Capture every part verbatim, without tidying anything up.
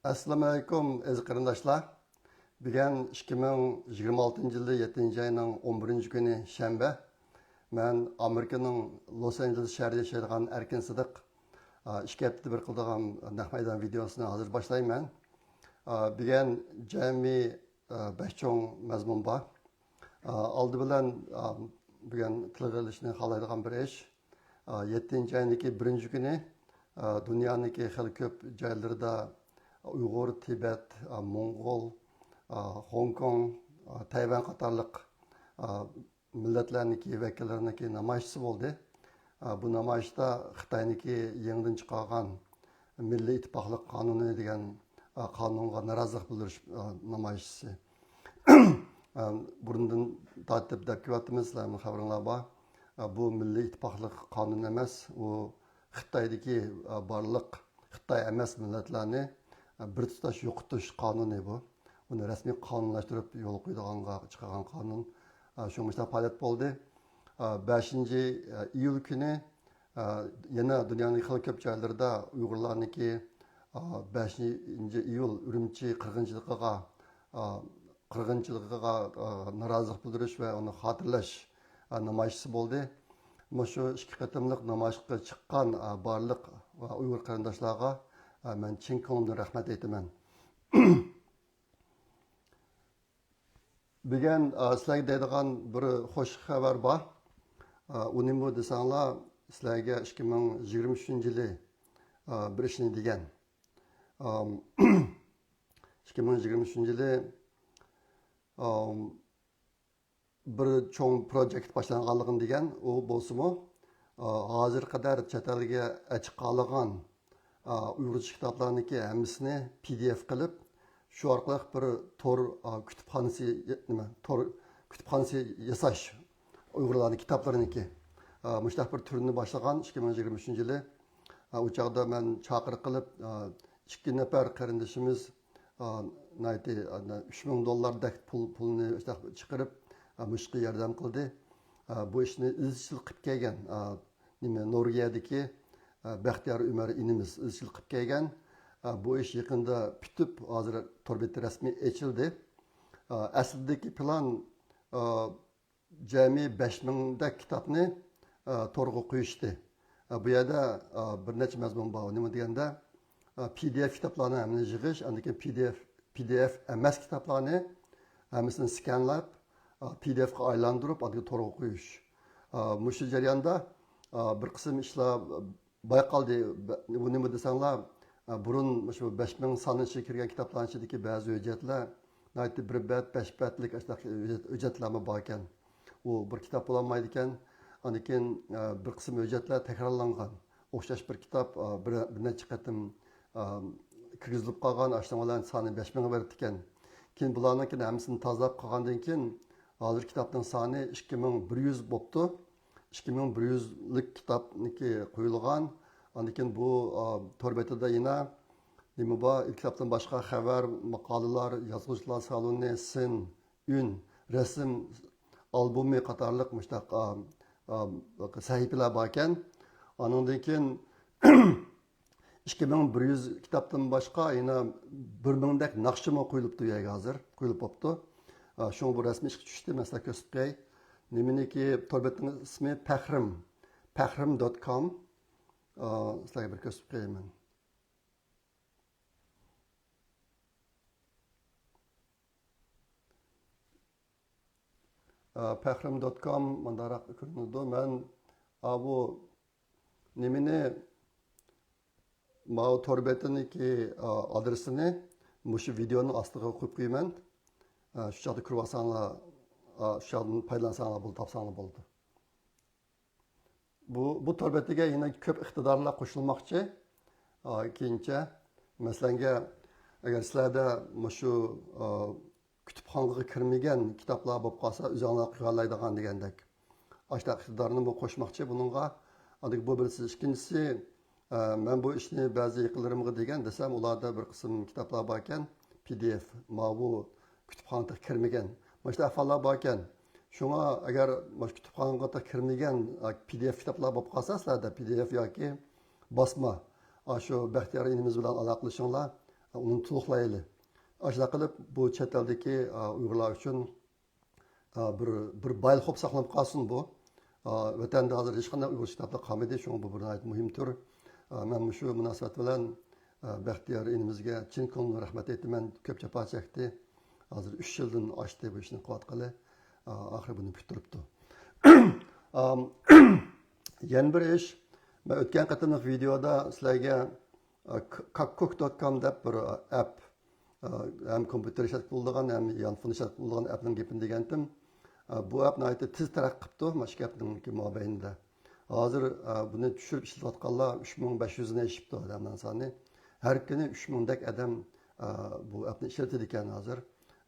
ئەسسالامۇئەلەيكۇم، ئەزىز قېرىنداشلار. بۈگۈن ئىككى مىڭ يىگىرمە ئالتىنچى يىلى يەتتىنچى ئاينىڭ ئون بىرىنچى كۈنى، شەنبە. مەن ئامېرىكىنىڭ لوس ئانژېلېس شەھىرىدە ياشايدىغان ئەركىن سىدىق، ئا، ئىككى ھەپتىدە بىر قىلىدىغان نەق مەيدان ۋىدېئوسىنى ھازىر باشلايمەن. ئا، بۈگۈن جەمئىي، ئا، بەش چوڭ مەزمۇن بار. ئا، ئالدى بىلەن، ئا، بۈگۈن تىلغا ئېلىشنى خالايدىغان بىر ئىش. ئا، يەتتىنچى ئاينىڭكى بىرىنچى كۈنى، ئا، دۇنيانىڭكى خېلى كۆپ جايلىرىدا ئۇيغۇر، تىبەت، ئا، موڭغۇل، ئا، خوڭكوڭ، ئا، تەيۋەن قاتارلىق، ئا، مىللەتلەرنىڭكى ۋەكىللىرىنىڭكى نامايىشچىسى بولدى. ئا، بۇ نامايىشتا خىتاينىڭكى يېڭىدىن چىقارغان مىللىي ئىتتىپاقلىق قانۇنى دېگەن، ئا، قانۇنغا نارازىلىق بىلدۈرۈش، ئا، نامايىشچىسى. ئا، بۇرۇندىن تارتىپ دەپ كېلىۋاتىمىز، سىلەرنىڭ خەۋىرىڭلار بار. ئا، بۇ مىللىي ئىتتىپاقلىق قانۇنى ئەمەس، ئۇ خىتايدىكى، ئا، بارلىق خىتاي ئەمەس مىللەتلەرنى، ئا، بىر تۇتاش يوقىتىش قانۇنى بۇ. ئۇنى رەسمىي قانۇنلاشتۇرۇپ يولغا قويىدىغانغا چىقارغان قانۇن. ئا، شۇ مۇشۇنداق پائالىيەت بولدى. ئا، بەشىنچى، ئا، ئىيۇل كۈنى، ئا، يەنە دۇنيانىڭ خېلى كۆپ جايلىرىدا ئۇيغۇرلارنىڭكى، ئا، بەشىنچى ئىيۇل ئۈرۈمچى قىرغىنچىلىقىغا، ئا، قىرغىنچىلىقىغا، ئا، نارازىلىق بىلدۈرۈش ۋە ئۇنى خاتىرىلەش، ئا، نامايىشى بولدى. مۇشۇ ئىككى قېتىملىق نامايىشقا چىققان، ئا، بارلىق، ئا، ئۇيغۇر قېرىنداشلارغا، ئا، مەن چىن كۆڭلۈمدىن رەھمەت ئېيتىمەن. بۈگۈن، ئا، سىلەرگە دەيدىغان بىر خوش خەۋەر بار. ئا، ئۇ نېمە دېسەڭلار، سىلەرگە ئىككى مىڭ يىگىرمە ئۈچىنچى يىلى، ئا، بىر ئىشنى دېگەن. ئام، ئىككى مىڭ يىگىرمە ئۈچىنچى يىلى، ئام، بىر چوڭ پروجېكت باشلانغانلىقىنى دېگەن. ئۇ بولسىمۇ، ئا، ھازىرغا قەدەر چەت ئەلگە ئەچىقالىغان، ئا، ئۇيغۇرچە كىتابلارنىڭكى ھەممىسىنى پى دى ئېف قىلىپ، شۇ ئارقىلىق بىر تور، ئا، كۇتۇپخانىسى، نېمە، تور كۇتۇپخانىسى ياساش، ئۇيغۇرلارنىڭ كىتابلىرىنىڭكى، ئا، مۇشۇنداق بىر تۈرىنى باشلىغان ئىككى مىڭ يىگىرمە ئۈچىنچى يىلى. ئا، ئۇ چاغدا مەن چاقىرىق قىلىپ، ئا، ئىككى نەپەر قېرىندىشىمىز، ئا، ناھايىتى، ئا، ئۈچ مىڭ دوللاردەك پۇل، پۇلنى چىقىرىپ، ئا، مۇشۇ ئىشقا ياردەم قىلدى. ئا، بۇ ئىشنى ئىزچىل قىلىپ كەلگەن، ئا، نېمە، نورۋېگىيەدىكى، ئا، بەختىيار ئۆمەر ئىنىمىز ئىزچىل قىلىپ كەلگەن. ئا، بۇ ئىش يېقىندا پۈتۈپ، ھازىر تور بېتى رەسمىي ئېچىلدى. ئا، ئەسلىدىكى پىلان، ئا، جەمئىي بەش مىڭدەك كىتابنى، ئا، تورغا قويۇشتى. ئا، بۇ يەردە، ئا، بىر نەچچە مەزمۇن بار. نېمە دېگەندە، ئا، پى دى ئېف كىتابلارنى ھەممىنى يىغىش، ئاندىن كېيىن پى دى ئېف، پى دى ئېف ئەمەس كىتابلارنى ھەممىسىنى سكانلاپ، ئا، پى دى ئېفقا ئايلاندۇرۇپ، ئاندىن كېيىن تورغا قويۇش. ئا، مۇشۇ جەرياندا، ئا، بىر قىسىم ئىشلار بايقالدى. بە-، بۇ نېمە دېسەڭلار، ئە، بۇرۇن مۇشۇ بەش مىڭ ساننىڭ ئىچىگە كىرگەن كىتابلارنىڭ ئىچىدىكى بەزى ھۆججەتلەر ناھايىتى بىر بەت، بەش بەتلىك ئاشۇنداق ھۆججەت-، ھۆججەتلەرمۇ باركەن. ئۇ بىر كىتاب بولالمايدىكەن. ئاندىن كېيىن، ئە، بىر قىسىم ھۆججەتلەر تەكرارلانغان. ئوخشاش بىر كىتاب، ئە، بىر، بىر نەچچە قېتىم، ئە، كىرگۈزۈلۈپ قالغان، ئاشۇنىڭ بىلەن سانى بەش مىڭغا بېرىپتىكەن. كېيىن بۇلارنىڭكىنى ھەممىسىنى تازىلاپ قىلغاندىن كېيىن، ھازىر كىتابنىڭ سانى ئىككى مىڭ بىر يۈز بوپتۇ. ئىككى مىڭ بىر يۈزلۈك كىتابنىكى قويۇلغان. ئاندىن كېيىن بۇ، ئا، تور بېتىدە يەنە نېمە بار؟ كىتابتىن باشقا خەۋەر، ماقالىلار، يازغۇچىلار سالونى، سىن، ئۈن، رەسىم ئالبومى قاتارلىق مۇشۇنداق، ئا، ئا، سەھىپىلەر باركەن. ئانىڭدىن كېيىن ئىككى مىڭ بىر يۈز كىتابتىن باشقا يەنە بىر مىڭدەك ناخشىمۇ قويۇلۇپتۇ يەرگە ھازىر، قويۇلۇپ بوپتۇ. ئا، شۇڭا بۇ رەسمىي ئىشقا چۈشتى، مەن سىلەرگە كۆرسىتىپ قوياي. نېمىنىڭكى، تور بېتىنىڭ ئىسمى پەخرىم، پەخرىم دوت كوم. ئا، سىلەرگە بىر كۆرسىتىپ قوياي مەن. ئا، پەخرىم دوت كوم مۇنداقراق كۆرۈنىدۇ. مەن، ئا، بۇ نېمىنى، ماۋۇ تور بېتىنىڭكى، ئا، ئادرېسىنى مۇشۇ ۋىدېئونىڭ ئاستىغا قويۇپ قويىمەن. ئا، شۇ چاغدا كۆرۈۋالساڭلار، ئا، شۇ چاغدىن پايدىلانساڭلار بولدى، تاپساڭلار بولدى. بۇ، بۇ تور بېتىگە يەنە كۆپ ئىقتىدارلار قوشۇلماقچى. ئا، كېيىنچە، مەسىلەنگە، ئەگەر سىلەردە مۇشۇ، ئا، كۇتۇپخانىغا كىرمىگەن كىتابلار بولۇپ قالسا، ئۆزۈڭلار قويالايدىغان دېگەندەك. ئاشۇنداق ئىقتىدارنى بۇ قوشماقچى بۇنىڭغا. ئاندىن بۇ بىرسى. ئىككىنچىسى، ئە، مەن بۇ ئىشنى بەزى يېقىنلىرىمغا دېگەن، دېسەم، ئۇلاردا بىر قىسىم كىتابلار باركەن، پى دى ئېف، ماۋۇ كۇتۇپخانىغا كىرمىگەن. مۇشۇنداق ئەھۋاللار باركەن. شۇڭا ئەگەر مۇشۇ كۇتۇپخانىغا كىرمىگەن، ئە، پى دى ئېف كىتابلار بولۇپ قالسا، سىلەردە پى دى ئېف ياكى باسما، ئاشۇ بەختىيار ئىنىمىز بىلەن ئالاقىلىشىڭلار. ئۇنى تولۇقلايلى. ئاشۇنداق قىلىپ، بۇ چەت ئەلدىكى، ئا، ئۇيغۇرلار ئۈچۈن، ئا، بىر، بىر بايلىق بولۇپ ساقلىنىپ قالسۇن بۇ. ئا، ۋەتەندە ھازىر ھېچقانداق ئۇيغۇرچە كىتابلار قالمىدى، شۇڭا بۇ بىر ناھايىتى مۇھىمدۇر. ئا، مەن مۇشۇ مۇناسىۋەت بىلەن، ئا، بەختىيار ئىنىمىزگە چىن كۆڭلۈمدىن رەھمەت ئېيتىمەن. كۆپ جاپا چەكتى. ھازىر ئۈچ يىلدىن ئاشتى بۇ ئىشنى قىلىۋاتقىلى. ئا، ئاخىرى بۇنى پۈتتۈرۈپتۇ. ئام، يەنە بىر ئىش، مەن ئۆتكەن قېتىملىق ۋىدېودا سىلەرگە، ئا، ك-، كاككۇك دوت كوم دەپ بىر، ئا، ئەپ، ئا، ھەم كومپيۇتېر ئىشلەتكىلى بولىدىغان، ھەم يانفون ئىشلەتكىلى بولىدىغان ئەپنىڭ گېپىنى دېگەنتىم. ئا، بۇ ئەپ ناھايىتى تېز تەرەققىي قىپتۇ، مانا شۇ ئىككى ئەپنىڭ مابەينىدە. ھازىر، ئا، بۇنى چۈشۈرۈپ ئىشلەتكەنلەر ئۈچ مىڭ بەش يۈزدىن ئېشىپتۇ ئادەمنىڭ سانى. ھەر كۈنى ئۈچ مىڭدەك ئادەم، ئا، بۇ ئەپنى ئىشلىتىدىكەن ھازىر.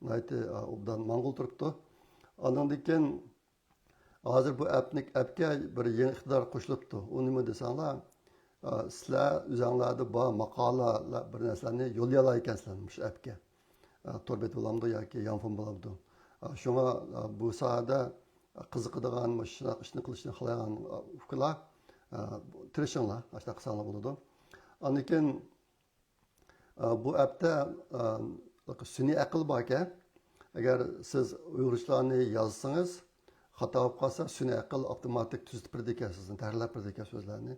ناھايىتى، ئا، ئوبدان ماڭغىلى تۇرۇپتۇ. ئاندىن كېيىن ھازىر بۇ ئەپنى، ئەپكە بىر يېڭى ئىقتىدار قوشۇلۇپتۇ. ئۇ نېمە دېسەڭلار، ئا، سىلەر ئۆزەڭلەردە بار ماقالە، بىر نەرسىلەرنى يوللىيالايكەنسىلەر مۇشۇ ئەپكە. ئا، تور بېتى بولامدۇ ياكى يانفون بولامدۇ. ئا، شۇڭا، ئا، بۇ ساھەدە قىزىقىدىغان، مۇشۇنداق ئىشنى قىلىشنى خالايدىغان، ئا، ئۇكىلار، ئا، تىرىشىڭلار، ئاشۇنداق قىلساڭلار بولىدۇ. ئاندىن كېيىن، ئا، بۇ ئەپتە، ئا، سۈنئىي ئەقىل باركەن. ئەگەر سىز ئۇيغۇرچىلارنى يازسىڭىز، خاتا بولۇپ قالسا، سۈنئىي ئەقىل ئاپتوماتىك تۈزىتىپ بېرىدىكەن سىزنى، تەھرىرلەپ بېرىدىكەن سۆزلەرنى.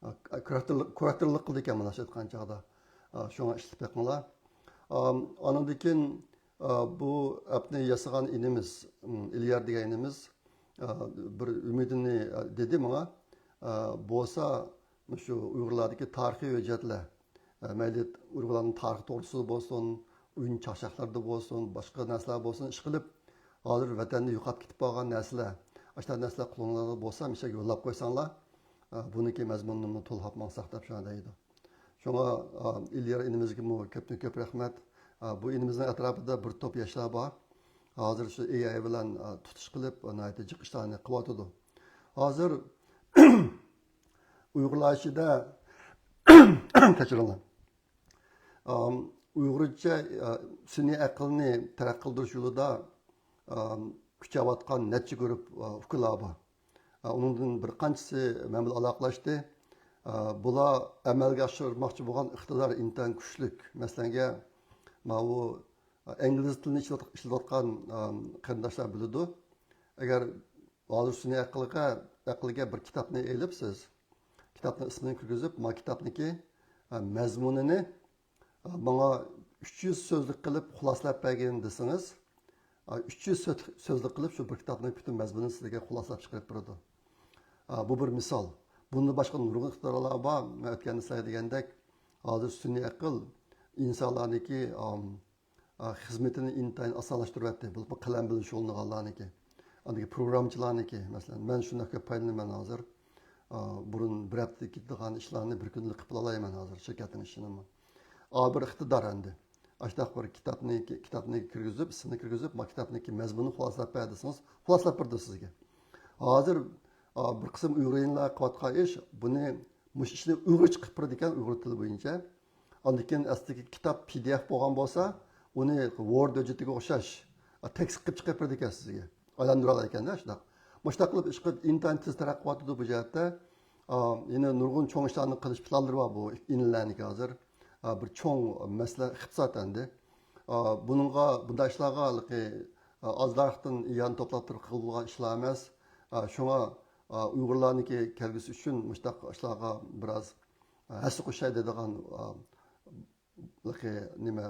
ئا، كوررېكتورلۇق، كوررېكتورلۇق قىلىدىكەن مانا شۇ ئېيتقان چاغدا. ئا، شۇڭا ئىشلىتىپ بېقىڭلار. ئا، ئانىڭدىن كېيىن، ئا، بۇ ئەپنى ياسىغان ئىنىمىز، ئىم، ئىليار دېگەن ئىنىمىز، ئا، بىر ئۈمىدىنى، ئا، دېدى ماڭا. ئا، بولسا، مۇشۇ ئۇيغۇرلاردىكى تارىخىي ھۆججەتلەر، ئە، مەيلى ئۇيغۇرلارنىڭ تارىخى توغرىسىدا بولسۇن، ئويۇن چاقچاقلىرىدا بولسۇن، باشقا نەرسىلەر بولسۇن، ئىشقىلىپ، ھازىر ۋەتەندە يوقاپ كېتىپ قالغان نەرسىلەر، ئاشۇنداق نەرسىلەر قولۇڭلاردا بولسا، مۇشۇ يەرگە يوللاپ قويساڭلار، ئە، بۇنىڭكى مەزمۇنىنى تولۇقلاپ ماڭساق دەپ شۇنداق دەيدۇ. شۇڭا، ئە، ئىليار ئىنىمىزگىمۇ كۆپتىن كۆپ رەھمەت. ئە، بۇ ئىنىمىزنىڭ ئەتراپىدا بىر توپ ياشلار بار. ھازىر شۇ ئېي ئاي بىلەن، ئە، تۇتۇش قىلىپ، ناھايىتى جىق ئىشلارنى قىلىۋاتىدۇ. ھازىر ئۇيغۇرلار ئىچىدە، كەچۈرۈڭلار. ئام، ئۇيغۇرچە، ئا، سۈنئىي ئەقىلنى تەرەققىي قىلدۇرۇش يولىدا، ئام، كۈچەۋاتقان نەچچە گۇرۇپ، ئا، ئۇكىلار بار. ئا، ئۇنىڭدىن بىر قانچىسى مەن بىلەن ئالاقىلەشتى. ئا، بۇلار ئەمەلگە ئاشۇرماقچى بولغان ئىقتىدار ئىنتايىن كۈچلۈك. مەسىلەنگە، ماۋۇ، ئا، ئىنگلىز تىلىنى ئىشلەت-، ئىشلىتىۋاتقان، ئام، قېرىنداشلار بىلىدۇ. ئەگەر ھازىر سۈنئىي ئەقىلگە، ئەقىلگە بىر كىتابنى ئېلىپ سىز، كىتابنىڭ ئىسمىنى كىرگۈزۈپ، ما كىتابنىڭكى، ئە، مەزمۇنىنى، ئە، ماڭا ئۈچ يۈز سۆزلۈك قىلىپ خۇلاسىلەپ بەرگىن دېسىڭىز، ئە، ئۈچ يۈز سۆ-، سۆزلۈك قىلىپ شۇ بىر كىتابنىڭ پۈتۈن مەزمۇنىنى سىزگە خۇلاسىلاپ چىقىرىپ بېرىدۇ. ئە، بۇ بىر مىسال. بۇندىن باشقا نۇرغۇن ئىقتىدارلار بار. مەن ئۆتكەندە سىلەرگە دېگەندەك، ھازىر سۈنئىي ئەقىل ئىنسانلارنىڭكى، ئام، ئا، خىزمىتىنى ئىنتايىن ئاسانلاشتۇرۇۋەتتى. بولۇپمۇ قەلەم بىلەن شۇغۇللىنىدىغانلارنىڭكى. ئاندىكى پروگراممىچىلارنىڭكى، مەسىلەن، مەن شۇنداق كۆپ پايدىلىنىمەن ھازىر. ئا، بۇرۇن بىر ھەپتىدە كېتىدىغان ئىشلارنى بىر كۈندە قىلىپ بولالايمەن ھازىر، شىركەتنىڭ ئىشىنىمۇ. ئا، بىر ئىقتىدار ئەمدى. ئاشۇنداق بىر كىتابنى، كىتابنى كىرگۈزۈپ، ئىسمىنى كىرگۈزۈپ، ما كىتابنىڭكى مەزمۇنىنى خۇلاسىلاپ بەر دېسىڭىز، خۇلاسىلاپ بېرىدۇ سىزگە. ھازىر، ئا، بىر قىسىم ئۇيغۇر يىغىنلار قىلىۋاتقان ئىش، بۇنى، مۇشۇ ئىشنى ئۇيغۇرچە قىلىپ بېرىدىكەن، ئۇيغۇر تىلى بويىچە. ئاندىن كېيىن ئەسلىدىكى كىتاب پى دى ئېف بولغان بولسا، ئۇنى ۋورد ھۆججىتىگە ئوخشاش، ئا، تېكىست قىلىپ چىقىرىپ بېرىدىكەن سىزگە. ئايلاندۇرالايدىكەن-دە شۇنداق. مۇشۇنداق قىلىپ ئىشقىلىپ ئىنتايىن تېز تەرەققىي قىلىۋاتىدۇ بۇ جەھەتتە. ئا، يەنە نۇرغۇن چوڭ ئىشلارنى قىلىش پىلانلىرى بار بۇ ئىنىلەرنىڭكى ھازىر. ئا، بىر چوڭ مەسىلە ئىقتىساد ئەمدى. ئا، بۇنىڭغا، بۇنداق ئىشلارغا ھېلىقى، ئا، ئازراقتىن يان توپلاپ تۇرۇپ قىلىدىغان ئىشلار ئەمەس. ئا، شۇڭا، ئا، ئۇيغۇرلارنىڭكى كەلگۈسى ئۈچۈن مۇشۇنداق ئىشلارغا بىراز، ئا، ھەسسە قوشاي دەيدىغان، ئا، نېمە،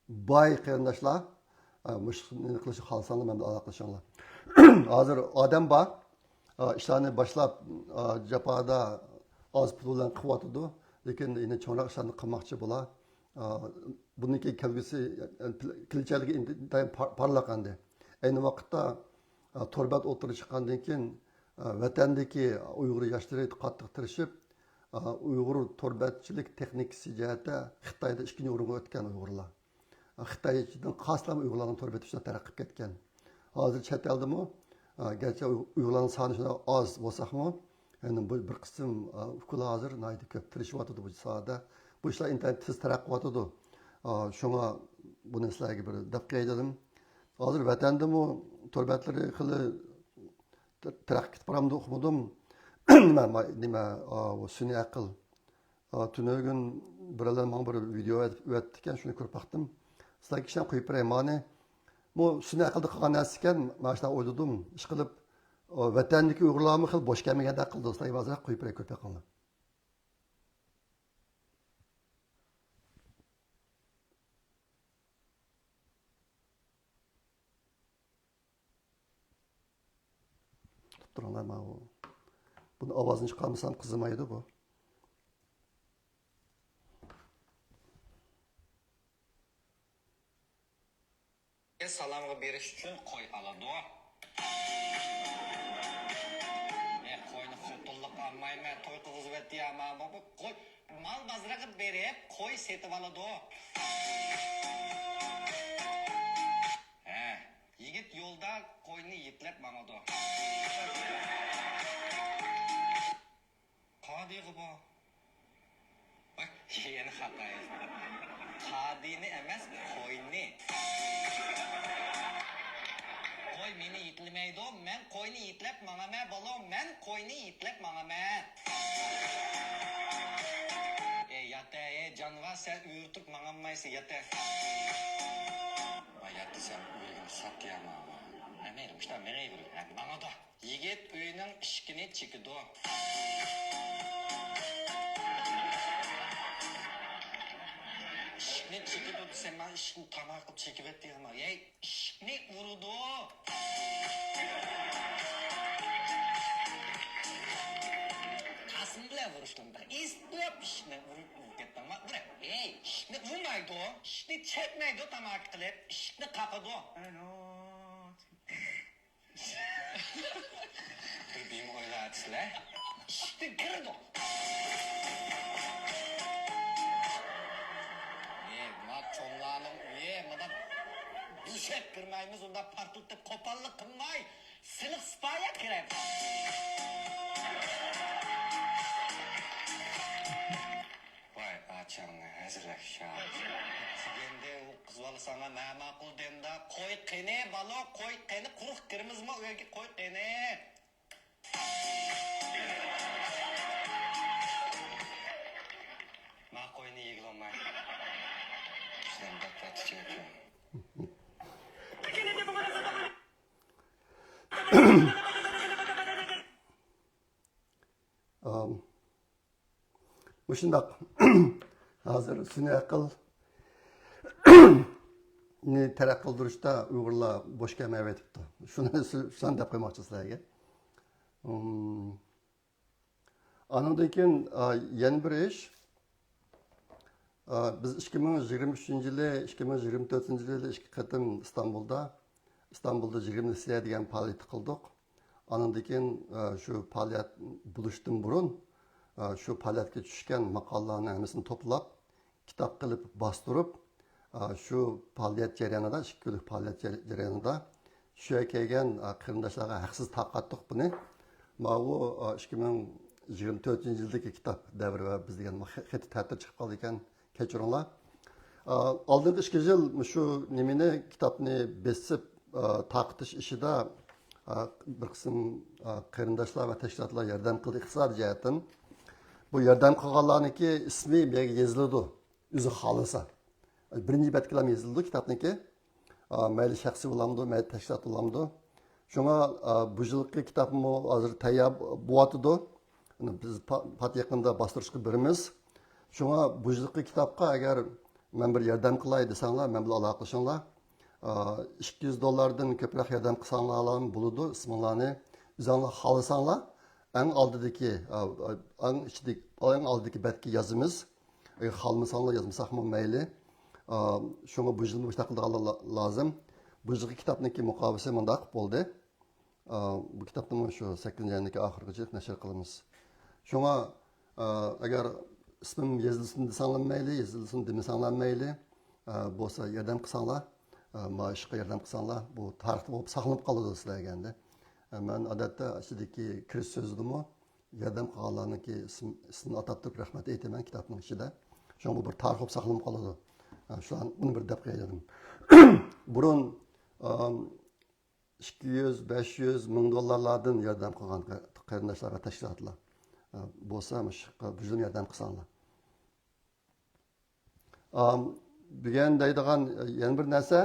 باي قېرىنداشلار، ئا، مۇشۇنى قىلىشنى خالىساڭلار مەن بىلەن ئالاقىلىشىڭلار. ھازىر ئادەم بار، ئا، ئىشلارنى باشلاپ، ئا، جاپادا ئاز پۇل بىلەن قىلىۋاتىدۇ، لېكىن يەنە چوڭراق ئىشلارنى قىلماقچى بۇلار. ئا، بۇنىڭكى كەلگۈسى، يەنى پىل-، كېلىچەكلىكى ئىنتايىن پار-، پارلاق ئەمدى. ئەينى ۋاقىتتا، ئا، تور بەت ئوتتۇرىغا چىققاندىن كېيىن، ئا، ۋەتەندىكى ئۇيغۇر ياشلىرى قاتتىق تىرىشىپ، ئا، ئۇيغۇر تور بەتچىلىك تېخنىكىسى جەھەتتە خىتايدا ئىككىنچى ئورۇنغا ئۆتكەن ئۇيغۇرلار. ئا، خىتايدىن قاسلا ئۇيغۇرلارنىڭ تور بېتى شۇنداق تەرەققىي قىلىپ كەتكەن. ھازىر چەت ئەلدىمۇ، ئا، گەرچە ئۇي-، ئۇيغۇرلارنىڭ سانى شۇنداق ئاز بولساقمۇ، يەنى بۇ بىر قىسىم، ئا، ئۇكىلار ھازىر ناھايىتى كۆپ تىرىشىۋاتىدۇ بۇ ساھەدە. بۇ ئىشلار ئىنتايىن تېز تەرەققىي قىلىۋاتىدۇ. ئا، شۇڭا بۇنى سىلەرگە بىر دەپ قوياي دېدىم. ھازىر ۋەتەندىمۇ تور بەتلىرى خېلى تەرەققىي قىلىپ بارامدۇ ئۇقمىدىم. نېمە، ما-، نېمە، ئا، بۇ سۈنئىي ئەقىل. ئا، تۈنۈگۈن بىرەرلەر ماڭا بىر ۋىدېئو ئەۋەتىپتىكەن، شۇنى كۆرۈپ باقتىم. سىلەرگە كىشىلەرنى قويۇپ بېرەي. مانى، بۇ سۈنئىي ئەقىلدە قىلغان نەرسە ئىكەن، مانا شۇنداق ئويلىدىم. ئىشقىلىپ، ۋەتەندىكى ئۇيغۇرلارمۇ خېلى بوش كەلمىگەندەك قىلدى. سىلەرگە ھازىر قويۇپ بېرەي، كۆرۈپ بېقىڭلار. تۇرۇپ تۇرۇڭلار، ماۋۇ. بۇنى ئاۋازىنى چىقارمىسام قىزىمايدۇ بۇ. سالامغا بېرىش ئۈچۈن قوي ئالىدۇ. ئە، قوينى خوتۇنلۇق ئالمايمەن، توي قىلغۇزۇۋەتتى يا، ما، بۇ، بۇ قوي، مال بازىرىغا بېرىپ قوي سېتىۋالىدۇ. ھە، يىگىت يولدا قوينى يېتىلەپ ماڭىدۇ. قادىغا بار. ۋاي، يەنە خاتا يازدىم. قادىنى ئەمەس، قوينى. قوي مېنى يېتىلىمەيدۇ، مەن قوينى يېتىلەپ ماڭىمەن، بالو، مەن قوينى يېتىلەپ ماڭىمەن. ئەي، ياتە، ئەي، جانىۋار، سەن ئۆرە تۇرۇپ ماڭالمايسەن، ياتە. ۋاي، ياتە، سەن ئۆرىگىنى سات يا، ماڭا. ھە، مەيلى، مۇشۇنداق مېڭىۋېرىڭ، ھە، ماڭىدۇ. يىگىت ئۆينىڭ ئىشىكىنى چېكىدۇ. ئىشىكنى چېكىدۇ دېسەم، مانا ئىشىكنى تاماق قىلىپ چېكىۋەتتى يا. يەي، ئىشىكنى ئۇرىدۇ. قاسىم بىلەن ئۇرۇشتۇم. ئېسىتىپ ئىشىكنى ئۇرۇپ، ئۇرۇپ كەتتىڭ. ما، بىر، ھەي، ئىشىكنى ئۇرمايدۇ. ئىشىكنى چەكمەيدۇ، تاماكا قىلىپ، ئىشىكنى قاقىدۇ. بىر بىيىم ئويناۋاتىسىلەر. ئىشىكتىن كىرىدۇ. ئى، ما چوڭلارنىڭ ئۆيى، مانا بۆشەپ كىرمەيمىز، ئۇنداق پارتلىتىپ قوپاللىق قىلماي، سىلىق سىپايە كىرەيمىز. ۋاي، ئاچاڭنى ھەزىلەك شاھ. دېگەندە ئۇ قىز بالا ساڭا ناماقۇل دېمدا، قوي قېنى، بالو، قوي قېنى، قۇرۇق كىرىمىزمۇ ئۆيگە، قوي قېنى. ما قوينى يېگىلى بولماي. سەن دەپ ئەتىچە ئۆچۈن. ئام، مۇشۇنداق. ھازىر سۈنئىي ئەقىلنى تەرەققىي قىلدۇرۇشتا ئۇيغۇرلار بوش كەلمەيۋېتىپتۇ. شۇنى، شۇنى دەپ قويماقچى سىلەرگە. ئۇم، ئانىڭدىن كېيىن، ئا، يەنە بىر ئىش. ئا، بىز ئىككى مىڭ يىگىرمە ئۈچىنچى يىلى، ئىككى مىڭ يىگىرمە تۆتىنچى يىلى ئىككى قېتىم ئىستانبۇلدا، ئىستانبۇلدا يىگىرمە لىسېيە دېگەن پائالىيەتنى قىلدۇق. ئانىڭدىن كېيىن، ئا، شۇ پائالىيەت بولۇشتىن بۇرۇن، ئا، شۇ پائالىيەتكە چۈشكەن ماقالىلەرنىڭ ھەممىسىنى توپلاپ، كىتاب قىلىپ باستۇرۇپ، ئا، شۇ پائالىيەت جەريانىدا، ئىككى كۈنلۈك پائالىيەت جەر-، جەريانىدا شۇ يەرگە كەلگەن، ئا، قېرىنداشلارغا ھەقسىز تارقاتتۇق بۇنى. ماۋۇ، ئا، ئىككى مىڭ يىگىرمە تۆتىنچى يىلدىكى كىتاب دەۋرى ۋە بىز دېگەن خېتى تەتۈر چىقىپ قالدى ئىكەن، كەچۈرۈڭلار. ئا، ئالدىنقى ئىككى يىل شۇ نېمىنى، كىتابنى بېسىپ، ئا، تارقىتىش ئىشىدا، ئا، بىر قىسىم، ئا، قېرىنداشلار ۋە تەشكىلاتلار ياردەم قىلدى ئىقتىسادىي جەھەتتىن. بۇ ياردەم قىلغانلارنىڭكى ئىسمى بۇ يەرگە يېزىلىدۇ، ئۆزى خالىسا. بىرىنچى بەتكىلا يېزىلىدۇ كىتابنىڭكى. ئا، مەيلى شەخسىي بولامدۇ، مەيلى تەشكىلات بولامدۇ. شۇڭا، ئا، بۇ يىلقى كىتابمۇ ھازىر تەييار بولۇۋاتىدۇ. بىز پا-، پات يېقىندا باستۇرۇشقا بېرىمىز. شۇڭا بۇ يىلقى كىتابقا ئەگەر مەن بىر ياردەم قىلاي دېسەڭلار، مەن بىلەن ئالاقىلىشىڭلار. ئا، ئىككى يۈز دوللاردىن كۆپرەك ياردەم قىلساڭلارمۇ بولىدۇ، ئىسمىڭلارنى ئۆزۈڭلار خالىساڭلار، ئەڭ ئالدىدىكى، ئا، ئەڭ ئىچىدىكى، ئەڭ ئالدىدىكى بەتكە يازىمىز. ئەگەر خالىمىساڭلار يازمىساقمۇ مەيلى. ئا، شۇڭا بۇ يىلمۇ مۇشۇنداق قىلىدىغانلار لا-، لازىم. بۇ يىلقى كىتابنىڭكى مۇقاۋىسى مۇنداق بولدى. ئا، بۇ كىتابنىمۇ شۇ سەككىزىنچى ئاينىڭكى ئاخىرىغىچە نەشر قىلىمىز. شۇڭا، ئا، ئەگەر ئىسمىم يېزىلسۇن دېسەڭلار مەيلى، يېزىلسۇن دېمىسەڭلار مەيلى. ئا، بولسا ياردەم قىلساڭلار، ئا، ما ئىشقا ياردەم قىلساڭلار، بۇ تارىختا بولۇپ ساقلىنىپ قالىدۇ سىلەرگە ئەمدى. ئا، مەن ئادەتتە ئىچىدىكى كىرىش سۆزىدىمۇ ياردەم قىلغانلارنىڭكى ئىسم-، ئىسمىنى ئاتاپ تۇرۇپ رەھمەت ئېيتىمەن كىتابنىڭ ئىچىدە. شۇڭا بۇ بىر تارىخ بولۇپ ساقلىنىپ قالىدۇ. ئا، شۇلارنى، بۇنى بىر دەپ قوياي دېدىم. بۇرۇن، ئا، ئىككى يۈز، بەش يۈز، مىڭ دوللارلاردىن ياردەم قىلغان قېرىنداشلار ۋە تەشكىلاتلار، ئا، بولسا مۇشۇ بۇ يىل ياردەم قىلساڭلار. ئام، بۈگۈن دەيدىغان يەنە بىر نەرسە،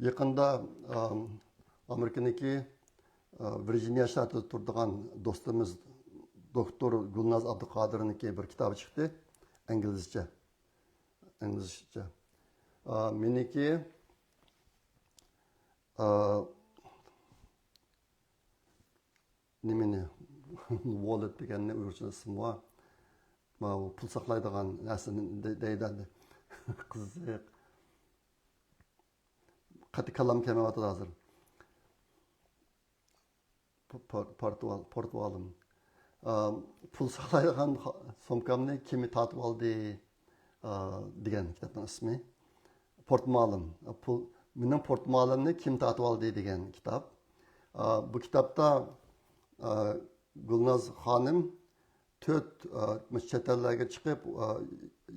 يېقىندا، ئام، ئامېرىكىنىڭكى، ئا، ۋىرجىنىيە شتاتىدا تۇرىدىغان دوستىمىز دوكتور گۈلناز ئابدۇقادىرنىڭكى بىر كىتابى چىقتى، ئىنگلىزچە. ئىنگلىزچە. ئا، مېنىڭكى، ئا، نېمىنى، ۋولېت دېگەننى ئۇيغۇرچە ئىسمى بار. ماۋۇ پۇل ساقلايدىغان نەرسىنى دەيدۇ ئەمدى. قىزىق. قېتى كاللام كەلمەيۋاتىدۇ ھازىر. پورتۇگال، پورتۇگالىم. پۇل ساقلايدىغان سومكامنى كىم تارتىپ ئالدى؟ دېگەن كىتابنىڭ ئىسمى. پورتمالىم. پۇل، مېنىڭ پورتمالىمنى كىم تارتىپ ئالدى؟ دېگەن كىتاب. بۇ كىتابتا گۈلناز خانىم تۆت، ئا، مۇشۇ چەت ئەللەرگە چىقىپ، ئا،